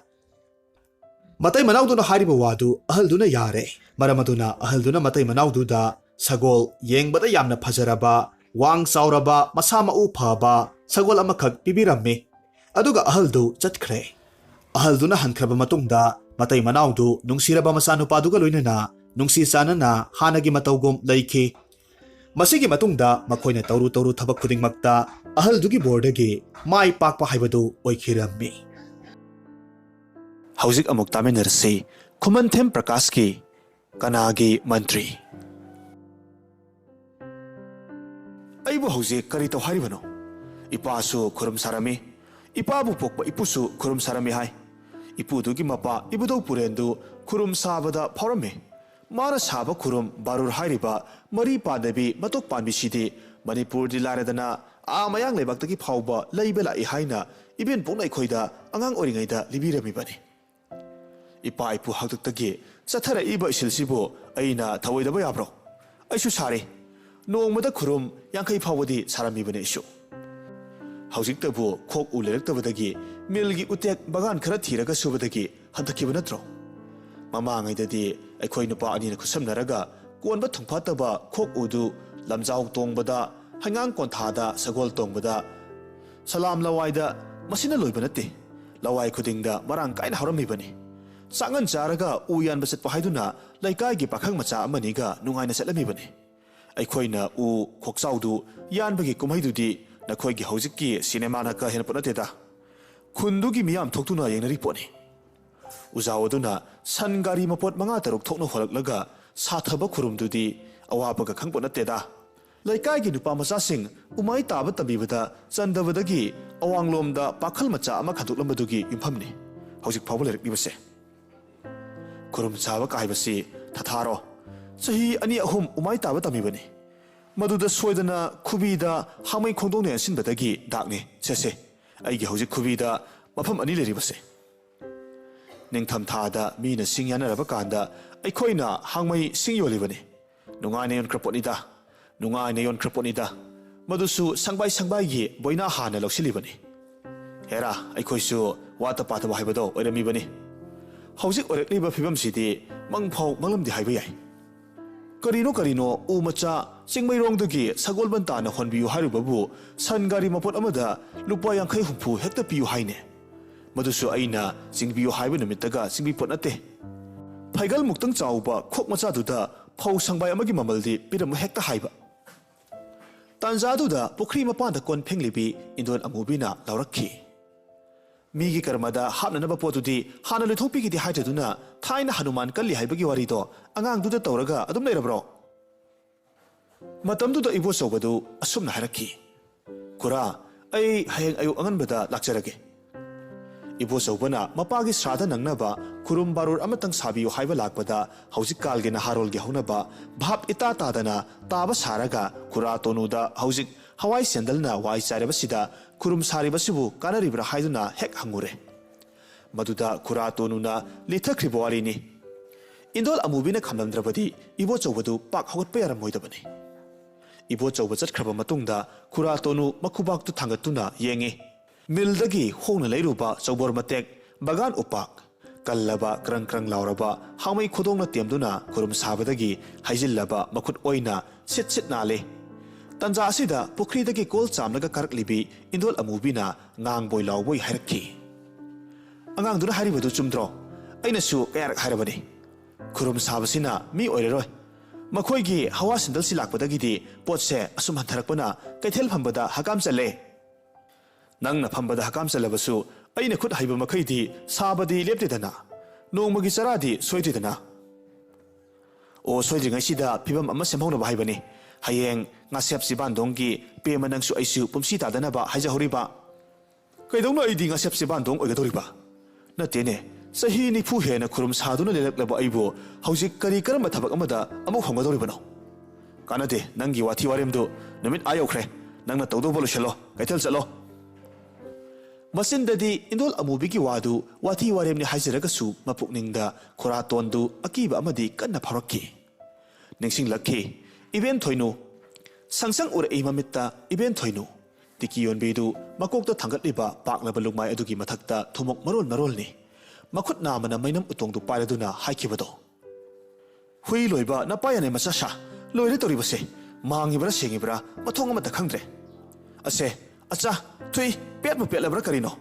ꯃꯇꯩ ꯃꯅꯥꯎꯗꯨꯅ ꯍꯥꯏꯔꯤꯕ ꯋꯥꯗꯨ ꯑꯍꯜꯗꯨꯅ ꯌꯥꯔꯦ꯫ ꯃꯔꯝ ꯑꯗꯨꯅ ꯑꯍꯜꯗꯨꯅ ꯃꯇꯩ ꯃꯅꯥꯎꯗꯨꯗ ꯁꯒꯣꯜ ꯌꯦꯡꯕꯗ ꯌꯥꯝꯅ ꯐꯖꯔꯕ, ꯋꯥꯡ ꯆꯥꯎꯔꯕ, ꯃꯁꯥ ꯃꯎ ꯐꯕ ꯁꯒꯣꯜ ꯑꯃꯈꯛ ꯄꯤꯕꯤꯔꯝꯃꯤ꯫ ꯑꯗꯨꯒ ꯑꯍꯜꯗꯨ ꯆꯠꯈ꯭ꯔꯦ꯫ ꯑꯍꯜꯗꯨꯅ ꯍꯟꯈ꯭ꯔꯕ ꯃꯇꯨꯡꯗ ꯃꯇꯩ ꯃꯅꯥꯎꯗꯨ ꯅꯨꯡꯁꯤꯔꯕ ꯃꯆꯥꯅꯨꯄꯥꯗꯨꯒ ꯂꯣꯏꯅꯅ ꯅꯨꯡꯁꯤ ꯆꯥꯟꯅꯅ ꯍꯥꯟꯅꯒꯤ ꯃꯇꯧꯒꯨꯝ ꯂꯩꯈꯤ꯫ ꯃꯁꯤꯒꯤ ꯃꯇꯨꯡꯗ ꯃꯈꯣꯏꯅ ꯇꯧꯔꯨ ꯇꯧꯔꯨ ꯊꯕꯛ ꯈꯨꯗꯤꯡꯃꯛꯇ ꯑꯍꯜꯗꯨꯒꯤ ꯕꯣꯔꯗꯒꯤ ꯃꯥꯏ ꯄꯥꯛꯄ ꯍꯥꯏꯕꯗꯨ ꯑꯣꯏꯈꯤꯔꯝꯃꯤ꯫ ꯍꯧꯖꯤꯛ ꯑꯃꯨꯛ ꯇꯥꯃꯤꯟꯅꯔꯁꯤ ꯈꯨꯃꯟꯊꯦꯝ ꯄ꯭ꯔꯀꯥꯁꯀꯤ ꯀꯅꯥꯒꯤ ꯃꯟꯇ꯭ꯔꯤ? ꯑꯩꯕꯨ ꯍꯧꯖꯤꯛ ꯀꯔꯤ ꯇꯧ ꯍꯥꯏꯔꯤꯕꯅꯣ? ꯏꯄꯥꯁꯨ ꯈꯨꯔꯨꯝ ꯁꯥꯔꯝꯃꯤ, ꯏꯄꯥꯕꯨ ꯄꯣꯛꯄ ꯏꯄꯨꯁꯨ ꯈꯨꯔꯨꯝ ꯁꯥꯔꯝꯃꯤ ꯍꯥꯏ꯫ ꯏꯄꯨꯗꯨꯒꯤ ꯃꯄꯥ ꯏꯕꯨꯙꯧ ꯄꯨꯔꯦꯟꯗꯨ ꯈꯨꯔꯨꯝ ꯁꯥꯕꯗ ꯐꯥꯎꯔꯝꯃꯤ꯫ ꯃꯥꯅ ꯁꯥꯕ ꯈꯨꯔꯨꯝ ꯕꯥꯔꯨꯔ ꯍꯥꯏꯔꯤꯕ ꯃꯔꯤ ꯄꯥꯟꯗꯕꯤ ꯃꯇꯣꯛ ꯄꯥꯟꯕꯤꯁꯤꯗꯤ ꯃꯅꯤꯄꯨꯔꯗꯤ ꯂꯥꯏꯔꯗꯅ ꯑꯥ ꯃꯌꯥꯡ ꯂꯩꯕꯥꯛꯇꯒꯤ ꯐꯥꯎꯕ ꯂꯩꯕ ꯂꯥꯛꯏ ꯍꯥꯏꯅ ꯏꯕꯦꯟ ꯄꯣꯛꯅ ꯑꯩꯈꯣꯏꯗ ꯑꯉꯥꯡ ꯑꯣꯏꯔꯤꯉꯩꯗ ꯂꯤꯕꯤꯔꯝꯃꯤꯕꯅꯤ꯫ ꯏꯄꯥ ꯏꯄꯨ ꯍꯥꯛꯇꯛꯇꯒꯤ ꯆꯠꯊꯔꯛꯏꯕ ꯏꯁꯤꯜꯁꯤꯕꯨ ꯑꯩꯅ ꯊꯧꯑꯣꯏꯗꯕ ꯌꯥꯕ꯭ꯔꯣ? ꯑꯩꯁꯨ ꯁꯥꯔꯤ꯫ ꯅꯣꯡꯃꯗ ꯈꯨꯔꯨꯝ ꯌꯥꯡꯈꯩ ꯐꯥꯎꯕꯗꯤ ꯁꯥꯔꯝꯃꯤꯕꯅꯤ ꯑꯩꯁꯨ꯫ ꯍꯧꯖꯤꯛꯇꯕꯨ ꯈꯣꯛ ꯎ ꯂꯩꯔꯛꯇꯕꯗꯒꯤ ꯃꯤꯜꯒꯤ ꯎꯇꯦꯛ ꯕꯒꯥꯟ ꯈꯔ ꯊꯤꯔꯒ ꯁꯨꯕꯗꯒꯤ ꯍꯟꯊꯈꯤꯕ ꯅꯠꯇ꯭ꯔꯣ? ꯃꯃꯥꯡꯉꯩꯗꯗꯤ ꯑꯩꯈꯣꯏ ꯅꯨꯄꯥ ꯑꯅꯤꯅ ꯈꯨꯠꯁꯝꯅꯔꯒ ꯀꯣꯟꯕ ꯊꯨꯝꯐꯥꯠꯇꯕ ꯈꯣꯛ ꯎꯗꯨ ꯂꯝꯖꯥꯎ ꯇꯣꯡꯕꯗ, ꯍꯩꯉꯥꯡ ꯀꯣꯟꯊꯥꯗ ꯁꯒꯣꯜ ꯇꯣꯡꯕꯗ, ꯁꯂꯥꯝ ꯂꯋꯥꯏꯗ ꯃꯁꯤꯅ ꯂꯣꯏꯕ ꯅꯠꯇꯦ꯫ ꯂꯋꯥꯏ ꯈꯨꯗꯤꯡꯗ ꯃꯔꯥꯡ ꯀꯥꯏꯅ ꯍꯧꯔꯝꯃꯤꯕꯅꯤ꯫ ꯆꯥꯛꯉꯟ ꯆꯥꯔꯒ ꯎ ꯌꯥꯟꯕ ꯆꯠꯄ ꯍꯥꯏꯗꯨꯅ ꯂꯩꯀꯥꯏꯒꯤ ꯄꯥꯈꯪ ꯃꯆꯥ ꯑꯃꯅꯤꯒ ꯅꯨꯡꯉꯥꯏꯅ ꯆꯠꯂꯝꯃꯤꯕꯅꯤ꯫ ꯑꯩꯈꯣꯏꯅ ꯎ ꯈꯣꯛꯆꯥꯎꯗꯨ ꯌꯥꯟꯕꯒꯤ ꯀꯨꯝꯍꯩꯗꯨꯗꯤ ꯅꯈꯣꯏꯒꯤ ꯍꯧꯖꯤꯛꯀꯤ ꯁꯤꯅꯦꯃꯥꯅ ꯀꯥ ꯍꯦꯟꯅ ꯄꯣꯠ ꯅꯠꯇꯦꯗ꯫ ꯈꯨꯟꯗꯨꯒꯤ ꯃꯤꯌꯥꯝ ꯊꯣꯛꯇꯨꯅ ꯌꯦꯡꯅꯔꯤ ꯄꯣꯠꯅꯤ꯫ ꯎꯖꯥꯎ ꯑꯗꯨꯅ ꯁꯟ ꯒꯥꯔꯤ ꯃꯄꯣꯠ ꯃꯉꯥ ꯇꯔꯨꯛ ꯊꯣꯛꯅ ꯍꯣꯜꯂꯛꯂꯒ ꯁꯥꯊꯕ ꯈꯨꯔꯨꯝꯗꯨꯗꯤ ꯑꯋꯥꯕꯒ ꯈꯪꯄꯣꯠ ꯅꯠꯇꯦꯗ꯫ ꯂꯩꯀꯥꯏꯒꯤ ꯅꯨꯄꯥ ꯃꯆꯥꯁꯤꯡ ꯎꯃꯥꯏ ꯇꯥꯕ ꯇꯝꯕꯤꯕꯗ ꯆꯟꯗꯕꯗꯒꯤ ꯑꯋꯥꯡꯂꯣꯝꯗ ꯄꯥꯈꯜ ꯃꯆꯥ ꯑꯃ ꯈꯟꯗꯣꯛꯂꯝꯕꯗꯨꯒꯤ ꯌꯨꯝꯐꯝꯅꯤ ꯍꯧꯖꯤꯛ ꯐꯥꯎꯕ ꯂꯩꯔꯛꯂꯤꯕꯁꯦ꯫ ꯈꯨꯔꯨꯝ ꯁꯥꯕ ꯀꯥꯏꯕꯁꯤ ꯊꯥꯊꯥꯔꯣ꯫ ꯆꯍꯤ ꯑꯅꯤ ꯑꯍꯨꯝ ꯎꯃꯥꯏ ꯇꯥꯕ ꯇꯝꯃꯤꯕꯅꯤ꯫ ꯃꯗꯨꯗ ꯁꯣꯏꯗꯅ ꯈꯨꯕꯤꯗ ꯍꯥꯃꯩ ꯈꯣꯡꯗꯣꯡꯅ ꯌꯥꯟꯁꯤꯟꯕꯗꯒꯤ ꯗꯥꯛꯅꯤ꯫ ꯁꯦ ꯁꯦ, ꯑꯩꯒꯤ ꯍꯧꯖꯤꯛ ꯈꯨꯕꯤꯗ ꯃꯐꯝ ꯑꯅꯤ ꯂꯩꯔꯤꯕꯁꯦ꯫ ꯅꯤꯡꯊꯝ ꯊꯥꯗ ꯃꯤꯅ ꯁꯤꯡ ꯌꯥꯟꯅꯔꯕ ꯀꯥꯟꯗ ꯑꯩꯈꯣꯏꯅ ꯍꯥꯡꯃꯩ ꯁꯤꯡ ꯌꯣꯜꯂꯤꯕꯅꯤ꯫ ꯅꯨꯡꯉꯥꯏꯅ ꯌꯣꯟꯈ꯭ꯔ ꯄꯣꯠꯅꯤꯗ, ꯅꯨꯡꯉꯥꯏꯅ ꯌꯣꯟꯈ꯭ꯔ ꯄꯣꯠꯅꯤꯗ꯫ ꯃꯗꯨꯁꯨ ꯁꯪꯕꯥꯏ ꯁꯪꯕꯥꯏꯒꯤ ꯕꯣꯏꯅꯥ ꯍꯥꯟꯅ ꯂꯧꯁꯤꯜꯂꯤꯕꯅꯤ꯫ ꯍꯦꯔꯥ, ꯑꯩꯈꯣꯏꯁꯨ ꯋꯥꯠꯇ ꯄꯥꯗꯕ ꯍꯥꯏꯕꯗꯣ ꯑꯣꯏꯔꯝꯃꯤꯕꯅꯤ꯫ ꯍꯧꯖꯤꯛ ꯑꯣꯏꯔꯛꯂꯤꯕ ꯐꯤꯕꯝꯁꯤꯗꯤ ꯃꯪꯐꯥꯎ ꯃꯪꯂꯝꯗꯦ ꯍꯥꯏꯕ ꯌꯥꯏ꯫ ꯀꯔꯤꯅꯣ ꯀꯔꯤꯅꯣ ꯎ ꯃꯆꯥ ꯆꯤꯡꯃꯩꯔꯣꯡꯗꯒꯤ ꯁꯒꯣꯜꯕꯟ ꯇꯥꯅ ꯍꯣꯟꯕꯤꯌꯨ ꯍꯥꯏꯔꯨꯕꯕꯨ ꯁꯟ ꯒꯥꯔꯤ ꯃꯄꯣꯠ ꯑꯃꯗ ꯂꯨꯄꯥ ꯌꯥꯡꯈꯩ ꯍꯨꯝꯐꯨ ꯍꯦꯛꯇ ꯄꯤꯌꯨ ꯍꯥꯏꯅꯦ꯫ ꯃꯗꯨꯁꯨ ꯑꯩꯅ ꯆꯤꯡꯕꯤꯌꯨ ꯍꯥꯏꯕ ꯅꯨꯃꯤꯠꯇꯒ ꯆꯤꯡꯕꯤ ꯄꯣꯠ ꯅꯠꯇꯦ꯫ ꯐꯩꯒꯜꯃꯨꯛꯇꯪ ꯆꯥꯎꯕ ꯈꯣꯛ ꯃꯆꯥꯗꯨꯗ ꯐꯧ ꯁꯪꯕꯥꯏ ꯑꯃꯒꯤ ꯃꯃꯜꯗꯤ ꯄꯤꯔꯝꯃꯨ ꯍꯦꯛꯇ ꯍꯥꯏꯕ꯫ ꯇꯥꯟꯖꯥꯗꯨꯗ ꯄꯨꯈ꯭ꯔꯤ ꯃꯄꯥꯟꯗ ꯀꯣꯟ ꯐꯦꯡꯂꯤꯕꯤ ꯏꯟꯗꯣꯟ ꯑꯃꯨꯕꯤꯅ ꯂꯥꯎꯔꯛꯈꯤ꯫ "ꯃꯤꯒꯤ ꯀꯔꯃꯗ ꯍꯥꯞꯅꯅꯕ ꯄꯣꯠꯇꯨꯗꯤ ꯍꯥꯟꯅ ꯂꯣꯏꯊꯣꯛꯄꯤꯒꯦꯗꯤ ꯍꯥꯏꯗ꯭ꯔꯗꯨꯅ ꯊꯥꯏꯅ ꯍꯅꯨꯃꯥꯟ ꯀꯜꯂꯤ ꯍꯥꯏꯕꯒꯤ ꯋꯥꯔꯤꯗꯣ ꯑꯉꯥꯡꯗꯨꯗ ꯇꯧꯔꯒ ꯑꯗꯨꯝ ꯂꯩꯔꯕ꯭ꯔꯣ?" ꯃꯇꯝꯗꯨꯗ ꯏꯕꯣꯆꯧꯕꯗꯨ ꯑꯁꯨꯝꯅ ꯍꯥꯏꯔꯛꯈꯤ, "ꯈꯨꯔꯥ, ꯑꯩ ꯍꯌꯦꯡ ꯑꯌꯨꯛ ꯑꯉꯟꯕꯗ ꯂꯥꯛꯆꯔꯒꯦ꯫" ꯏꯕꯣꯆꯧꯕꯅ ꯃꯄꯥꯒꯤ ꯁ꯭ꯔꯥꯗ ꯅꯪꯅꯕ ꯈꯨꯔꯨꯝ ꯕꯥꯔꯨꯔ ꯑꯃꯇꯪ ꯁꯥꯕꯤꯌꯨ ꯍꯥꯏꯕ ꯂꯥꯛꯄꯗ, ꯍꯧꯖꯤꯛꯀꯥꯜꯒꯤ ꯅꯍꯥꯔꯣꯜꯒꯤ ꯍꯧꯅꯕ ꯚꯥꯞ ꯏꯇꯥ ꯇꯥꯗꯅ ꯇꯥꯕ ꯁꯥꯔꯒ ꯈꯨꯔꯥ ꯇꯣꯅꯨꯗ ꯍꯧꯖꯤꯛ ꯍꯋꯥꯏ ꯁꯦꯟꯗꯜꯅ ꯋꯥꯏ ꯆꯥꯏꯔꯕꯁꯤꯗ ꯈꯨꯔꯨꯝ ꯁꯥꯔꯤꯕꯁꯤꯕꯨ ꯀꯥꯟꯅꯔꯤꯕ꯭ꯔꯥ ꯍꯥꯏꯗꯨꯅ ꯍꯦꯛ ꯍꯪꯉꯨꯔꯦ꯫ ꯃꯗꯨꯗ ꯈꯨꯔꯥ ꯇꯣꯅꯨꯅ ꯂꯤꯊꯈ꯭ꯔꯤꯕ ꯋꯥꯔꯤꯅꯤ꯫ ꯏꯟꯗꯣꯜ ꯑꯃꯨꯕꯤꯅ ꯈꯝꯂꯝꯗ꯭ꯔꯕꯗꯤ ꯏꯕꯣꯆꯧꯕꯗꯨ ꯄꯥꯛ ꯍꯧꯒꯠꯄ ꯌꯥꯔꯝꯃꯣꯏꯗꯕꯅꯤ꯫ ꯏꯕꯣꯆꯧꯕ ꯆꯠꯈ꯭ꯔꯕ ꯃꯇꯨꯡꯗ ꯈꯨꯔꯥ ꯇꯣꯅꯨ ꯃꯈꯨꯕꯥꯛꯇꯨ ꯊꯥꯡꯒꯠꯇꯨꯅ ꯌꯦꯡꯉꯤ꯫ ꯃꯤꯜꯗꯒꯤ ꯍꯣꯡꯅ ꯂꯩꯔꯨꯕ ꯆꯧꯕꯣꯔ ꯃꯇꯦꯛ, ꯕꯒꯥꯟ ꯎꯄꯥꯛ, ꯀꯜꯂꯕ ꯀ꯭ꯔꯪ ꯀ꯭ꯔꯪ ꯂꯥꯎꯔꯕ ꯍꯥꯃꯩ ꯈꯨꯗꯣꯡꯅ ꯇꯦꯝꯗꯨꯅ ꯈꯨꯔꯨꯝ ꯁꯥꯕꯗꯒꯤ ꯍꯩꯖꯤꯜꯂꯕ ꯃꯈꯨꯠ ꯑꯣꯏꯅ ꯁꯤꯠ ꯁꯤꯠ ꯅꯥꯜꯂꯤ꯫ ꯇꯟꯖꯥ ꯑꯁꯤꯗ ꯄꯨꯈ꯭ꯔꯤꯗꯒꯤ ꯀꯣꯜ ꯆꯥꯝꯂꯒ ꯀꯥꯔꯛꯂꯤꯕꯤ ꯏꯟꯗꯣꯜ ꯑꯃꯨꯕꯤꯅ ꯉꯥꯡꯕꯣꯏ ꯂꯥꯎꯕꯣꯏ ꯍꯥꯏꯔꯛꯈꯤ, "ꯑꯉꯥꯡꯗꯨꯅ ꯍꯥꯏꯔꯤꯕꯗꯨ ꯆꯨꯝꯗ꯭ꯔꯣ? ꯑꯩꯅꯁꯨ ꯀꯌꯥꯔꯛ ꯍꯥꯏꯔꯕꯅꯤ꯫ ꯈꯨꯔꯨꯝ ꯁꯥꯕꯁꯤꯅ ꯃꯤ ꯑꯣꯏꯔꯔꯣꯏ꯫ ꯃꯈꯣꯏꯒꯤ ꯍꯋꯥ ꯁꯦꯟꯗꯜꯁꯤ ꯂꯥꯛꯄꯗꯒꯤꯗꯤ ꯄꯣꯠꯁꯦ ꯑꯁꯨꯝ ꯍꯟꯊꯔꯛꯄꯅ ꯀꯩꯊꯦꯜ ꯐꯝꯕꯗ ꯍꯀꯥꯝ ꯆꯜꯂꯦ꯫ ꯅꯪꯅ ꯐꯝꯕꯗ ꯍꯀꯥꯝ ꯆꯜꯂꯕꯁꯨ ꯑꯩꯅ ꯈꯨꯠ ꯍꯩꯕ ꯃꯈꯩꯗꯤ ꯁꯥꯕꯗꯤ ꯂꯦꯞꯇꯦꯗꯅ, ꯅꯣꯡꯃꯒꯤ ꯆꯔꯥꯗꯤ ꯁꯣꯏꯗꯦꯗꯅ꯫ ꯑꯣ, ꯁꯣꯏꯗ꯭ꯔꯤꯉꯩꯁꯤꯗ ꯐꯤꯕꯝ ꯑꯃ ꯁꯦꯝꯍꯧꯅꯕ ꯍꯥꯏꯕꯅꯤ꯫ ꯍꯌꯦꯡ ꯉꯥꯁꯦꯞ ꯆꯤꯕꯥꯟꯗꯣꯡꯒꯤ ꯄꯦꯃ ꯅꯪꯁꯨ ꯑꯩꯁꯨ ꯄꯨꯟꯁꯤ ꯇꯥꯗꯅꯕ ꯍꯥꯏꯖꯍꯧꯔꯤꯕ꯫ ꯀꯩꯗꯧꯅ ꯑꯩꯗꯤ ꯉꯥꯁꯦꯞ ꯆꯤꯕꯥꯟꯗꯣꯡ ꯑꯣꯏꯒꯗꯧꯔꯤꯕ? ꯅꯠꯇꯦꯅꯦ, ꯆꯍꯤ ꯅꯤꯐꯨ ꯍꯦꯟꯅ ꯈꯨꯔꯨꯝ ꯁꯥꯗꯨꯅ ꯂꯦꯜꯂꯛꯂꯕ ꯑꯩꯕꯨ ꯍꯧꯖꯤꯛ ꯀꯔꯤ ꯀꯔꯝꯕ ꯊꯕꯛ ꯑꯃꯗ ꯑꯃꯨꯛ ꯍꯣꯡꯒꯗꯧꯔꯤꯕꯅꯣ? ꯀꯥꯟꯅꯗꯦ, ꯅꯪꯒꯤ ꯋꯥꯊꯤ ꯋꯥꯔꯦꯝꯗꯨ ꯅꯨꯃꯤꯠ ꯑꯥ ꯌꯧꯈ꯭ꯔꯦ꯫ ꯅꯪꯅ ꯇꯧꯗꯧꯕ ꯂꯣꯏꯁꯤꯜꯂꯣ, ꯀꯩꯊꯦꯜ ꯆꯠꯂꯣ꯫ ꯃꯆꯤꯟꯗꯗꯤ ꯏꯟꯗꯣꯜ ꯑꯃꯨꯕꯤꯒꯤ ꯋꯥꯗꯨ ꯋꯥꯊꯤ ꯋꯥꯔꯦꯝꯅꯤ ꯍꯥꯏꯖꯔꯒꯁꯨ, ꯃꯄꯨꯛꯅꯤꯡꯗ ꯈꯨꯔꯥꯇꯣꯟꯗꯨ ꯑꯀꯤꯕ ꯑꯃꯗꯤ ꯀꯟꯅ ꯐꯥꯎꯔꯛꯈꯤ꯫ ꯅꯤꯡꯁꯤꯡꯂꯛꯈꯤ ꯏꯕꯦꯟ ꯊꯣꯏꯅꯨ꯫ ꯁꯪꯁꯪ ꯎꯔꯛꯏ ꯃꯃꯤꯠꯇ ꯏꯕꯦꯟ ꯊꯣꯏꯅꯨ꯫ ꯇꯤꯀꯤ ꯌꯣꯟꯕꯤꯗꯨ ꯃꯀꯣꯛꯇ ꯊꯥꯡꯒꯠꯂꯤꯕ ꯄꯥꯛꯂꯕ ꯂꯨꯛꯃꯥꯏ ꯑꯗꯨꯒꯤ ꯃꯊꯛꯇ ꯊꯨꯝꯃꯣꯛ ꯃꯔꯣꯜ ꯃꯔꯣꯜꯅꯤ꯫ ꯃꯈꯨꯠ ꯅꯥꯝꯃꯅ ꯃꯩꯅꯝ ꯎꯇꯣꯡꯗꯨ ꯄꯥꯏꯔꯗꯨꯅ ꯍꯥꯏꯈꯤꯕꯗꯣ꯫ "ꯍꯨꯏ ꯂꯣꯏꯕ ꯅꯄꯥ ꯌꯥꯅꯩ ꯃꯆꯥ ꯁꯥ꯫ ꯂꯣꯏꯔꯦ ꯇꯧꯔꯤꯕꯁꯦ꯫ ꯃꯥꯡꯉꯤꯕ꯭ꯔꯥ ꯁꯦꯡꯉꯤꯕ꯭ꯔꯥ ꯃꯊꯣꯡ ꯑꯃꯇ ꯈꯪꯗ꯭ꯔꯦ꯫ ꯑꯁꯦ, ꯑꯆꯥ, ꯊꯨꯏ, ꯄꯦꯠꯄꯨ ꯄꯦꯠꯂꯕ꯭ꯔꯥ ꯀꯔꯤꯅꯣ?"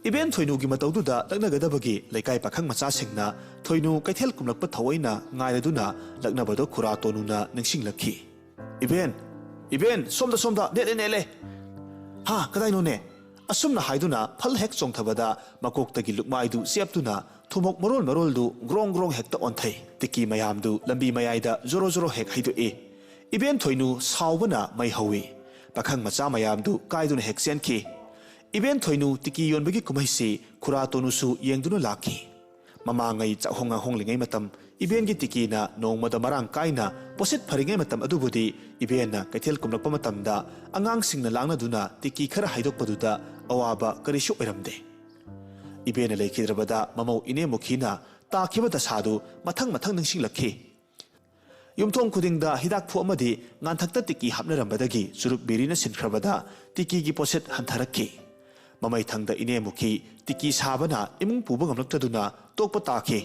ꯏꯕꯦꯟ ꯊꯣꯏꯅꯨꯒꯤ ꯃꯇꯧꯗꯨꯗ ꯂꯛꯅꯒꯗꯕꯒꯤ ꯂꯩꯀꯥꯏ ꯄꯥꯈꯪ ꯃꯆꯥꯁꯤꯡꯅ ꯊꯣꯏꯅꯨ ꯀꯩꯊꯦꯜ ꯀꯨꯝꯂꯛꯄ ꯊꯑꯣꯏꯅ ꯉꯥꯏꯔꯗꯨꯅ ꯂꯛꯅꯕꯗꯣ ꯈꯨꯔꯥ ꯇꯣꯅꯨꯅ ꯅꯤꯡꯁꯤꯡꯂꯛꯈꯤ꯫ "ꯏꯕꯦꯟ, ꯏꯕꯦꯟ, ꯁꯣꯝꯗ, ꯁꯣꯝꯗ, ꯅꯦꯠꯂꯦ, ꯅꯦꯠꯂꯦ!" "ꯍꯥ, ꯀꯗꯥꯏꯅꯣꯅꯦ?" ꯑꯁꯨꯝꯅ ꯍꯥꯏꯗꯨꯅ ꯐꯜ ꯍꯦꯛ ꯆꯣꯡꯊꯕꯗ ꯃꯀꯣꯛꯇꯒꯤ ꯂꯨꯛꯃꯥꯏꯗꯨ ꯆꯦꯞꯇꯨꯅ ꯊꯨꯝꯃꯣꯛ ꯃꯔꯣꯜ ꯃꯔꯣꯜꯗꯨ ꯒ꯭ꯔꯣꯡ ꯒ꯭ꯔꯣꯡ ꯍꯦꯛꯇ ꯑꯣꯟꯊꯩ꯫ ꯇꯤꯀꯤ ꯃꯌꯥꯝꯗꯨ ꯂꯝꯕꯤ ꯃꯌꯥꯏꯗ ꯖꯣꯔꯣ ꯖꯣꯔꯣ ꯍꯦꯛ ꯍꯩꯗꯣꯛꯏ꯫ ꯏꯕꯦꯟ ꯊꯣꯏꯅꯨ ꯁꯥꯎꯕꯅ ꯃꯩ ꯍꯧꯏ꯫ ꯄꯥꯈꯪ ꯃꯆꯥ ꯃꯌꯥꯝꯗꯨ ꯀꯥꯏꯗꯨꯅ ꯍꯦꯛ ꯆꯦꯟꯈꯤ꯫ ꯏꯕꯦꯟ ꯊꯣꯏꯅꯨ ꯇꯤꯀꯤ ꯌꯣꯟꯕꯒꯤ ꯀꯨꯝꯍꯩꯁꯤ ꯈꯨꯔꯥ ꯇꯣꯅꯨꯁꯨ ꯌꯦꯡꯗꯨꯅ ꯂꯥꯛꯈꯤ꯫ ꯃꯃꯥꯡꯉꯩ ꯆꯥꯛꯍꯣꯡ ꯉꯥꯍꯣꯡꯂꯤꯉꯩ ꯃꯇꯝ ꯏꯕꯦꯟꯒꯤ ꯇꯤꯀꯤꯅ ꯅꯣꯡꯃꯗ ꯃꯔꯥꯡ ꯀꯥꯏꯅ ꯄꯣꯠꯁꯤꯠ ꯐꯔꯤꯉꯩ ꯃꯇꯝ ꯑꯗꯨꯕꯨꯗꯤ ꯏꯕꯦꯟꯅ ꯀꯩꯊꯦꯜ ꯀꯨꯝꯂꯛꯄ ꯃꯇꯝꯗ ꯑꯉꯥꯡꯁꯤꯡꯅ ꯂꯥꯡꯅꯗꯨꯅ ꯇꯤꯀꯤ ꯈꯔ ꯍꯥꯏꯗꯣꯛꯄꯗꯨꯗ ꯑꯋꯥꯕ ꯀꯔꯤꯁꯨ ꯑꯣꯏꯔꯝꯗꯦ꯫ ꯏꯕꯦꯟꯅ ꯂꯩꯈꯤꯗ꯭ꯔꯕꯗ ꯃꯃꯧ ꯏꯅꯦ ꯃꯨꯈꯤꯅ ꯇꯥꯈꯤꯕ ꯗꯁꯥꯗꯨ ꯃꯊꯪ ꯃꯊꯪ ꯅꯤꯡꯁꯤꯡꯂꯛꯈꯤ꯫ ꯌꯨꯝꯊꯣꯡ ꯈꯨꯗꯤꯡꯗ ꯍꯤꯗꯥꯛꯐꯨ ꯑꯃꯗꯤ ꯉꯥꯟꯊꯛꯇ ꯇꯤꯀꯤ ꯍꯥꯞꯅꯔꯝꯕꯗꯒꯤ ꯆꯨꯔꯨꯞ ꯕꯤꯔꯤꯅ ꯁꯤꯟꯈ꯭ꯔꯕꯗ ꯇꯤꯀꯤꯒꯤ ꯄꯣꯠꯁꯤꯠ ꯍꯟꯊꯔꯛꯈꯤ꯫ ꯃꯃꯩꯊꯪꯗ ꯏꯅꯦ ꯃꯨꯈꯤ ꯇꯤꯀꯤ ꯁꯥꯕꯅ ꯏꯃꯨꯡ ꯄꯨꯕ ꯉꯝꯂꯛꯇꯗꯨꯅ ꯇꯣꯛꯄ ꯇꯥꯈꯤ꯫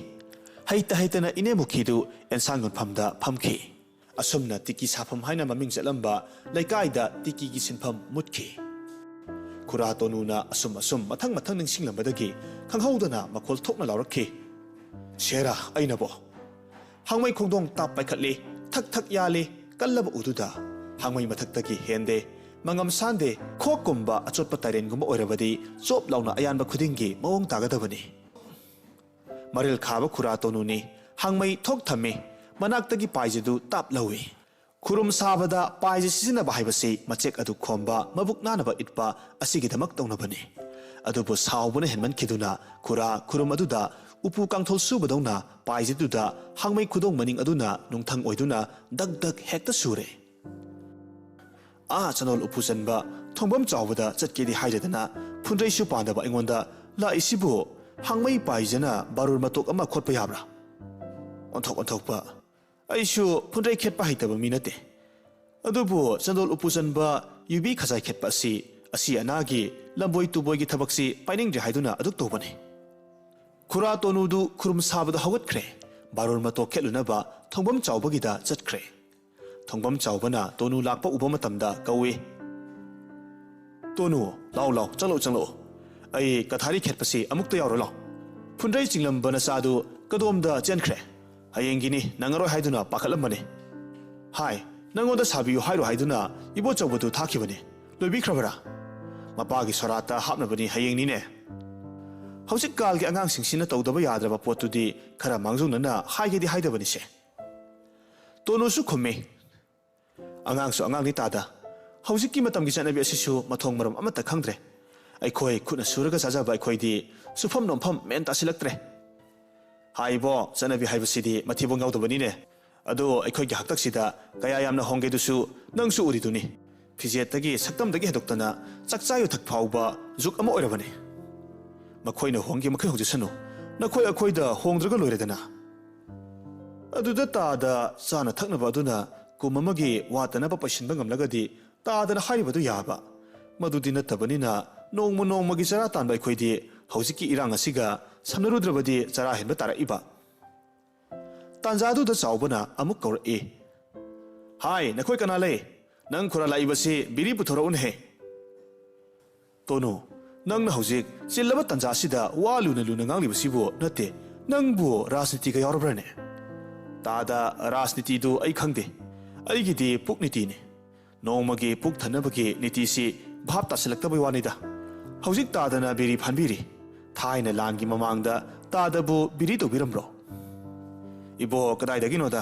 ꯍꯩꯇ ꯍꯩꯇꯅ ꯏꯅꯦ ꯃꯨꯈꯤꯗꯨ ꯑꯦꯟꯁꯥꯡ ꯌꯣꯟꯐꯝꯗ ꯐꯝꯈꯤ꯫ ꯑꯁꯨꯝꯅ ꯇꯤꯀꯤ ꯁꯥꯐꯝ ꯍꯥꯏꯅ ꯃꯃꯤꯡ ꯆꯠꯂꯝꯕ ꯂꯩꯀꯥꯏꯗ ꯇꯤꯀꯤꯒꯤ ꯁꯤꯟꯐꯝ ꯃꯨꯠꯈꯤ꯫ ꯈꯨꯔꯥ ꯇꯣꯅꯨꯅ ꯑꯁꯨꯝ ꯑꯁꯨꯝ ꯃꯊꯪ ꯃꯊꯪ ꯅꯤꯡꯁꯤꯡꯂꯝꯕꯗꯒꯤ ꯈꯪꯍꯧꯗꯅ ꯃꯈꯣꯜ ꯊꯣꯛꯅ ꯂꯥꯎꯔꯛꯈꯤ, "ꯁꯦꯔꯥ ꯑꯩꯅꯕꯣ!" ꯍꯥꯡꯃꯩ ꯈꯣꯡꯗꯣꯡ ꯇꯥꯞ ꯄꯥꯏꯈꯠꯂꯤ, ꯊꯛ ꯊꯛ ꯌꯥꯜꯂꯤ, ꯀꯜꯂꯕ ꯎꯗꯨꯗ꯫ ꯍꯥꯡꯃꯩ ꯃꯊꯛꯇꯒꯤ ꯍꯦꯟꯗꯦ, ꯃꯉꯝ ꯁꯥꯟꯗꯦ, ꯈꯣꯛꯀꯨꯝꯕ ꯑꯆꯣꯠꯄ ꯇꯥꯏꯔꯦꯟꯒꯨꯝꯕ ꯑꯣꯏꯔꯕꯗꯤ ꯆꯣꯞ ꯂꯥꯎꯅ ꯑꯌꯥꯟꯕ ꯈꯨꯗꯤꯡꯒꯤ ꯃꯑꯣꯡ ꯇꯥꯒꯗꯕꯅꯤ꯫ ꯃꯔꯤꯜ ꯈꯥꯕ ꯈꯨꯔꯥ ꯇꯣꯅꯨꯅꯤ꯫ ꯍꯥꯡꯃꯩ ꯊꯣꯛ ꯊꯝꯃꯤ, ꯃꯅꯥꯛꯇꯒꯤ ꯄꯥꯏꯖꯗꯨ ꯇꯥꯞ ꯂꯧꯏ꯫ ꯈꯨꯔꯨꯝ ꯁꯥꯕꯗ ꯄꯥꯏꯖ ꯁꯤꯖꯤꯟꯅꯕ ꯍꯥꯏꯕꯁꯤ ꯃꯆꯦꯛ ꯑꯗꯨ ꯈꯣꯝꯕ, ꯃꯕꯨꯛ ꯅꯥꯅꯕ ꯏꯠꯄ ꯑꯁꯤꯒꯤꯗꯃꯛ ꯇꯧꯅꯕꯅꯤ꯫ ꯑꯗꯨꯕꯨ ꯁꯥꯎꯕꯅ ꯍꯦꯟꯃꯟꯈꯤꯗꯨꯅ ꯈꯨꯔꯥ ꯈꯨꯔꯨꯝ ꯑꯗꯨꯗ ꯎꯄꯨ ꯀꯥꯡꯊꯣꯜ ꯁꯨꯕꯗꯧꯅ ꯄꯥꯏꯖꯗꯨꯗ ꯍꯥꯡꯃꯩ ꯈꯨꯗꯣꯡ ꯃꯅꯤꯡ ꯑꯗꯨꯅ ꯅꯨꯡꯊꯪ ꯑꯣꯏꯗꯨꯅ ꯗꯛ ꯗꯛ ꯍꯦꯛꯇ ꯁꯨꯔꯦ꯫ ꯑꯥ ꯆꯅꯣꯜ ꯎꯄꯨ ꯆꯟꯕ ꯊꯣꯡꯕꯝ ꯆꯥꯎꯕꯗ ꯆꯠꯀꯦꯗꯤ ꯍꯥꯏꯗꯗꯅ ꯐꯨꯟꯗ꯭ꯔꯩꯁꯨ ꯄꯥꯟꯗꯕ ꯑꯩꯉꯣꯟꯗ ꯂꯥꯛꯏꯁꯤꯕꯨ ꯍꯥꯡꯃꯩ ꯄꯥꯏꯖꯅ ꯕꯥꯔꯨꯔ ꯃꯇꯣꯛ ꯑꯃ ꯈꯣꯠꯄ ꯌꯥꯕ꯭ꯔꯥ? ꯑꯣꯟꯊꯣꯛ ꯑꯣꯟꯊꯣꯛꯄ꯫ ꯑꯩꯁꯨ ꯐꯨꯟꯗ꯭ꯔꯩ ꯈꯦꯠꯄ ꯍꯩꯇꯕ ꯃꯤ ꯅꯠꯇꯦ꯫ ꯑꯗꯨꯕꯨ ꯆꯟꯗꯣꯜ ꯎꯄꯨ ꯆꯟꯕ, ꯌꯨꯕꯤ ꯈꯖꯥꯏ ꯈꯦꯠꯄ ꯑꯁꯤ ꯑꯁꯤ ꯑꯅꯥꯒꯤ, ꯂꯝꯕꯣꯏ ꯇꯨꯕꯣꯏꯒꯤ ꯊꯕꯛꯁꯤ ꯄꯥꯏꯅꯤꯡꯗ꯭ꯔꯦ ꯍꯥꯏꯗꯨꯅ ꯑꯗꯨꯛ ꯇꯧꯕꯅꯤ꯫ ꯈꯨꯔꯥ ꯇꯣꯅꯨꯗꯨ ꯈꯨꯔꯨꯝ ꯁꯥꯕꯗ ꯍꯧꯒꯠꯈ꯭ꯔꯦ꯫ ꯕꯥꯔꯣꯟ ꯃꯇꯣꯛ ꯈꯦꯠꯂꯨꯅꯕ ꯊꯣꯡꯕꯝ ꯆꯥꯎꯕꯒꯤꯗ ꯆꯠꯈ꯭ꯔꯦ꯫ ꯊꯣꯡꯕꯝ ꯆꯥꯎꯕꯅ ꯇꯣꯅꯨ ꯂꯥꯛꯄ ꯎꯕ ꯃꯇꯝꯗ ꯀꯧꯏ, "ꯇꯣꯅꯨ, ꯂꯥꯎ ꯂꯥꯎ, ꯆꯪꯂꯛꯎ ꯆꯪꯂꯛꯎ꯫ ꯑꯩ ꯀꯊꯥꯔꯤ ꯈꯦꯠꯄꯁꯤ ꯑꯃꯨꯛꯇ ꯌꯥꯎꯔꯣ ꯂꯥꯎ꯫ ꯐꯨꯟꯗ꯭ꯔꯩ ꯆꯤꯡꯂꯝꯕ ꯅꯆꯥꯗꯨ ꯀꯗꯣꯝꯗ ꯆꯦꯟꯈ꯭ꯔꯦ? ꯍꯌꯦꯡꯒꯤꯅꯤ, ꯅꯪꯉꯔꯣꯏ ꯍꯥꯏꯗꯨꯅ ꯄꯥꯈꯠꯂꯝꯕꯅꯤ꯫ ꯍꯥꯏ, ꯅꯪꯉꯣꯟꯗ ꯁꯥꯕꯤꯌꯨ ꯍꯥꯏꯔꯣ ꯍꯥꯏꯗꯨꯅ ꯏꯕꯣꯆꯧꯕꯗꯨ ꯊꯥꯈꯤꯕꯅꯤ꯫ ꯂꯣꯏꯕꯤꯈ꯭ꯔꯕꯔꯥ? ꯃꯄꯥꯒꯤ ꯁꯣꯔꯥꯠꯇ ꯍꯥꯞꯅꯕꯅꯤ ꯍꯌꯦꯡꯅꯤꯅꯦ꯫ ꯍꯧꯖꯤꯛꯀꯥꯜꯒꯤ ꯑꯉꯥꯡꯁꯤꯡꯁꯤꯅ ꯇꯧꯗꯕ ꯌꯥꯗ꯭ꯔꯕ ꯄꯣꯠꯇꯨꯗꯤ ꯈꯔ ꯃꯥꯡꯖꯧꯅꯅ ꯍꯥꯏꯒꯦꯗꯤ ꯍꯥꯏꯗꯕꯅꯤꯁꯦ꯫" ꯇꯣꯅꯨꯁꯨ ꯈꯨꯝꯃꯤ, "ꯑꯉꯥꯡꯁꯨ ꯑꯉꯥꯡꯅꯤ ꯇꯥꯗ꯫ ꯍꯧꯖꯤꯛꯀꯤ ꯃꯇꯝꯒꯤ ꯆꯠꯅꯕꯤ ꯑꯁꯤꯁꯨ ꯃꯊꯣꯡ ꯃꯔꯝ ꯑꯃꯠꯇ ꯈꯪꯗ꯭ꯔꯦ꯫ ꯑꯩꯈꯣꯏ ꯈꯨꯠꯅ ꯁꯨꯔꯒ ꯆꯥꯖꯕ ꯑꯩꯈꯣꯏꯗꯤ ꯁꯨꯐꯝ ꯅꯣꯝꯐꯝ ꯃꯦꯟ ꯇꯥꯁꯤꯜꯂꯛꯇ꯭ꯔꯦ꯫ ꯍꯥꯏꯕꯣ, ꯆꯠꯅꯕꯤ ꯍꯥꯏꯕꯁꯤꯗꯤ ꯃꯊꯤꯕꯣꯡ ꯌꯥꯎꯗꯕꯅꯤꯅꯦ꯫ ꯑꯗꯣ ꯑꯩꯈꯣꯏꯒꯤ ꯍꯥꯛꯇꯛꯁꯤꯗ ꯀꯌꯥ ꯌꯥꯝꯅ ꯍꯣꯡꯒꯦꯗꯨꯁꯨ ꯅꯪꯁꯨ ꯎꯔꯤꯗꯨꯅꯤ꯫ ꯐꯤꯖꯦꯠꯇꯒꯤ ꯁꯛꯇꯝꯗꯒꯤ ꯍꯦꯟꯗꯣꯛꯇꯅ ꯆꯥꯛꯆꯥ ꯌꯨꯊꯛ ꯐꯥꯎꯕ ꯖꯨꯛ ꯑꯃ ꯑꯣꯏꯔꯕꯅꯤ꯫ ꯃꯈꯣꯏꯅ ꯍꯣꯡꯒꯦ ꯃꯈꯩ ꯍꯣꯡꯖꯁꯅꯨ, ꯅꯈꯣꯏ ꯑꯩꯈꯣꯏꯗ ꯍꯣꯡꯗ꯭ꯔꯒ ꯂꯣꯏꯔꯦꯗꯅ꯫ ꯑꯗꯨꯗ ꯇꯥꯗ ꯆꯥꯅ ꯊꯛꯅꯕ ꯑꯗꯨꯅ ꯀꯨꯝ ꯑꯃꯒꯤ ꯋꯥꯠꯇꯅꯕ ꯄꯩꯁꯤꯟꯕ ꯉꯝꯂꯒꯗꯤ ꯇꯥꯗꯅ ꯍꯥꯏꯔꯤꯕꯗꯨ ꯌꯥꯕ꯫ ꯃꯗꯨꯗꯤ ꯅꯠꯇꯕꯅꯤꯅ ꯅꯣꯡꯃ ꯅꯣꯡꯃꯒꯤ ꯆꯔꯥ ꯇꯥꯟꯕ ꯑꯩꯈꯣꯏꯗꯤ ꯍꯧꯖꯤꯛꯀꯤ ꯏꯔꯥꯡ ꯑꯁꯤꯒ ꯁꯝꯅꯔꯨꯗ꯭ꯔꯕꯗꯤ ꯆꯔꯥ ꯍꯦꯟꯕ ꯇꯥꯔꯛꯏꯕ꯫ ꯇꯥꯟꯖꯥꯗꯨꯗ ꯆꯥꯎꯕꯅ ꯑꯃꯨꯛ ꯀꯧꯔꯛꯏ, "ꯍꯥꯏ, ꯅꯈꯣꯏ ꯀꯅꯥ ꯂꯩ? ꯅꯪ ꯈꯨꯔꯥ ꯂꯥꯛꯏꯕꯁꯤ ꯕꯤꯔꯤ ꯄꯨꯊꯣꯔꯛꯎꯅꯍꯦ꯫" "ꯇꯣꯅꯨ, ꯅꯪꯅ ꯍꯧꯖꯤꯛ ꯆꯤꯜꯂꯕ ꯇꯥꯟꯖꯥꯁꯤꯗ ꯋꯥ ꯂꯨꯅ ꯂꯨꯅ ꯉꯥꯡꯂꯤꯕꯁꯤꯕꯨ ꯅꯠꯇꯦ, ꯅꯪꯕꯨ ꯔꯥꯖꯅꯤꯇꯤꯒ ꯌꯥꯎꯔꯕ꯭ꯔꯅꯦ?" "ꯇꯥꯗ, ꯔꯥꯖꯅꯤꯇꯤꯗꯨ ꯑꯩ ꯈꯪꯗꯦ꯫ ꯑꯩꯒꯤꯗꯤ ꯄꯨꯛ ꯅꯤꯇꯤꯅꯤ꯫ ꯅꯣꯡꯃꯒꯤ ꯄꯨꯛ ꯊꯟꯅꯕꯒꯤ ꯅꯤꯇꯤꯁꯤ ꯚꯥꯞ ꯇꯥꯁꯤꯜꯂꯛꯇꯕꯩ ꯋꯥꯅꯤꯗ꯫ ꯍꯧꯖꯤꯛ ꯇꯥꯗꯅ ꯕꯤꯔꯤ ꯐꯥꯟꯕꯤꯔꯤ꯫ ꯊꯥꯏꯅ ꯂꯥꯟꯒꯤ ꯃꯃꯥꯡꯗ ꯇꯥꯗꯕꯨ ꯕꯤꯔꯤ ꯇꯧꯕꯤꯔꯝꯕ꯭ꯔꯣ?" "ꯏꯕꯣ, ꯀꯗꯥꯏꯗꯒꯤꯅꯣꯗ꯫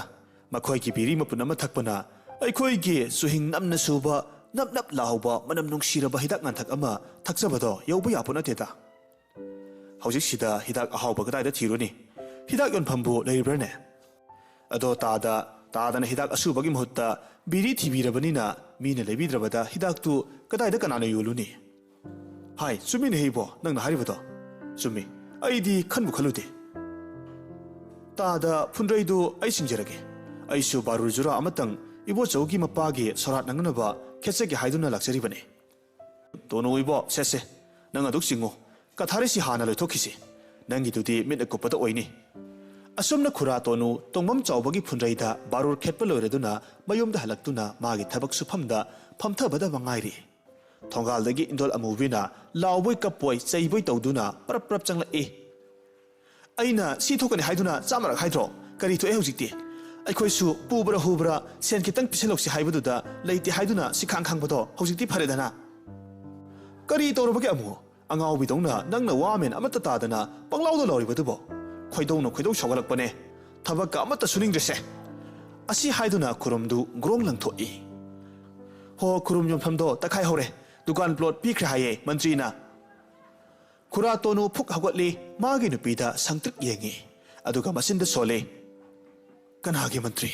ꯃꯈꯣꯏꯒꯤ ꯕꯤꯔꯤ ꯃꯄꯨꯟ ꯑꯃ ꯊꯛꯄꯅ ꯑꯩꯈꯣꯏꯒꯤ ꯆꯨꯍꯤꯡ ꯅꯝꯅ ꯁꯨꯕ, ꯅꯞ ꯅꯞ ꯂꯥꯎꯕ, ꯃꯅꯝ ꯅꯨꯡꯁꯤꯔꯕ ꯍꯤꯗꯥꯛ ꯉꯥꯟꯊꯛ ꯑꯃ ꯊꯛꯆꯕꯗꯣ ꯌꯧꯕ ꯌꯥꯄꯣꯠ ꯅꯠꯇꯦꯗ꯫ ꯍꯧꯖꯤꯛꯁꯤꯗ ꯍꯤꯗꯥꯛ ꯑꯍꯥꯎꯕ ꯀꯗꯥꯏꯗ ꯊꯤꯔꯨꯅꯤ? ꯍꯤꯗꯥꯛ ꯌꯣꯟꯐꯝꯕꯨ ꯂꯩꯔꯤꯕ꯭ꯔꯅꯦ? ꯑꯗꯣ ꯇꯥꯗ, ꯇꯥꯗꯅ ꯍꯤꯗꯥꯛ ꯑꯁꯨꯕꯒꯤ ꯃꯍꯨꯠꯇ ꯕꯤꯔꯤ ꯊꯤꯕꯤꯔꯕꯅꯤꯅ ꯃꯤꯅ ꯂꯩꯕꯤꯗ꯭ꯔꯕꯗ ꯍꯤꯗꯥꯛꯇꯨ ꯀꯗꯥꯏꯗ ꯀꯅꯥꯅ ꯌꯣꯜꯂꯨꯅꯤ?" "ꯍꯥꯏ, ꯆꯨꯝꯃꯤꯅꯦꯍꯦ ꯏꯕꯣ, ꯅꯪꯅ ꯍꯥꯏꯔꯤꯕꯗꯣ꯫ ꯆꯨꯝꯃꯤ꯫ ꯑꯩꯗꯤ ꯈꯟꯕꯨ ꯈꯜꯂꯨꯗꯦ꯫ ꯇꯥꯗ, ꯐꯨꯟꯗ꯭ꯔꯩꯗꯨ ꯑꯩ ꯁꯤꯡꯖꯔꯒꯦ꯫ ꯑꯩꯁꯨ ꯕꯥꯔꯨꯔ ꯖꯨꯔꯥ ꯑꯃꯇꯪ ꯏꯕꯣꯆꯧꯒꯤ ꯃꯄꯥꯒꯤ ꯁꯣꯔꯥꯠ ꯅꯪꯅꯅꯕ ꯈꯦꯠꯆꯒꯦ ꯍꯥꯏꯗꯨꯅ ꯂꯥꯛꯆꯔꯤꯕꯅꯤ꯫" "ꯇꯣꯅꯨ ꯏꯕꯣ, ꯁꯦ ꯁꯦ, ꯅꯪ ꯑꯗꯨꯛ ꯆꯤꯡꯉꯨ꯫ ꯀꯊꯥꯔꯤꯁꯤ ꯍꯥꯟꯅ ꯂꯣꯏꯊꯣꯛꯈꯤꯁꯤ꯫ ꯅꯪꯒꯤꯗꯨꯗꯤ ꯃꯤꯠꯅ ꯀꯨꯞꯄꯗ ꯑꯣꯏꯅꯤ꯫" ꯑꯁꯨꯝꯅ ꯈꯨꯔꯥ ꯇꯣꯅꯨ ꯇꯣꯡꯕꯝ ꯆꯥꯎꯕꯒꯤ ꯐꯨꯟꯗ꯭ꯔꯩꯗ ꯕꯥꯔꯨꯔ ꯈꯦꯠꯄ ꯂꯣꯏꯔꯗꯨꯅ ꯃꯌꯨꯝꯗ ꯍꯜꯂꯛꯇꯨꯅ ꯃꯥꯒꯤ ꯊꯕꯛ ꯁꯨꯐꯝꯗ ꯐꯝꯊꯕꯗ ꯃꯉꯥꯏꯔꯤ꯫ ꯊꯣꯡꯒꯥꯜꯗꯒꯤ ꯏꯟꯗꯣꯜ ꯑꯃꯨꯕꯤꯅ ꯂꯥꯎꯕꯣꯏ ꯀꯞꯄꯣꯏ ꯆꯩꯕꯣꯏ ꯇꯧꯗꯨꯅ ꯄꯔꯞ ꯄꯔꯞ ꯆꯪꯂꯛꯏ꯫ "ꯑꯩꯅ ꯁꯤ ꯊꯣꯛꯀꯅꯤ ꯍꯥꯏꯗꯨꯅ ꯆꯥꯝꯃꯔꯛ ꯍꯥꯏꯗ꯭ꯔꯣ? ꯀꯔꯤ ꯊꯣꯛꯑꯦ ꯍꯧꯖꯤꯛꯇꯤ? ꯑꯩꯈꯣꯏꯁꯨ ꯄꯨꯕ꯭ꯔꯥ ꯍꯨꯕ꯭ꯔꯥ ꯁꯦꯟ ꯈꯤꯇꯪ ꯄꯤꯁꯜꯂꯧꯁꯤ ꯍꯥꯏꯕꯗꯨꯗ ꯂꯩꯇꯦ ꯍꯥꯏꯗꯨꯅ ꯁꯤꯈꯥꯡ ꯈꯥꯡꯕꯗꯣ ꯍꯧꯖꯤꯛꯇꯤ ꯐꯔꯦꯗꯅ꯫ ꯀꯔꯤ ꯇꯧꯔꯕꯒꯦ ꯑꯃꯨꯛ? ꯑꯉꯥꯎꯕꯤꯗꯧꯅ ꯅꯪꯅ ꯋꯥ ꯃꯦꯟ ꯑꯃꯠꯇ ꯇꯥꯗꯅ ꯄꯪꯂꯥꯎꯗ ꯂꯥꯎꯔꯤꯕꯗꯨꯕꯣ? ꯈꯣꯏꯗꯧꯅ ꯈꯣꯏꯗꯧ ꯁꯥꯎꯒꯠꯂꯛꯄꯅꯦ꯫ ꯊꯕꯛꯀ ꯑꯃꯠꯇ ꯁꯨꯅꯤꯡꯗ꯭ꯔꯦꯁꯦ꯫" ꯑꯁꯤ ꯍꯥꯏꯗꯨꯅ ꯈꯨꯔꯨꯝꯗꯨ ꯒ꯭ꯔꯣꯡ ꯂꯪꯊꯣꯛꯏ꯫ "ꯍꯣ, ꯈꯨꯔꯨꯝ ꯌꯣꯟꯐꯝꯗꯣ ꯇꯛꯈꯥꯏꯍꯧꯔꯦ꯫ ꯗꯨꯀꯥꯟ ꯄ꯭ꯂꯣꯠ ꯄꯤꯈ꯭ꯔꯦ ꯍꯥꯏꯌꯦ ꯃꯟꯇ꯭ꯔꯤꯅ꯫ ꯈꯨꯔꯥ ꯇꯣꯅꯨ ꯐꯨꯛ ꯍꯧꯒꯠꯂꯤ꯫ ꯃꯥꯒꯤ ꯅꯨꯄꯤꯗ ꯁꯪꯇ꯭ꯔꯤꯛ ꯌꯦꯡꯉꯤ꯫ ꯑꯗꯨꯒ ꯃꯆꯤꯟꯗ ꯁꯣꯜꯂꯤ, "ꯀꯅꯥꯒꯤ ꯃꯟꯇ꯭ꯔꯤ?"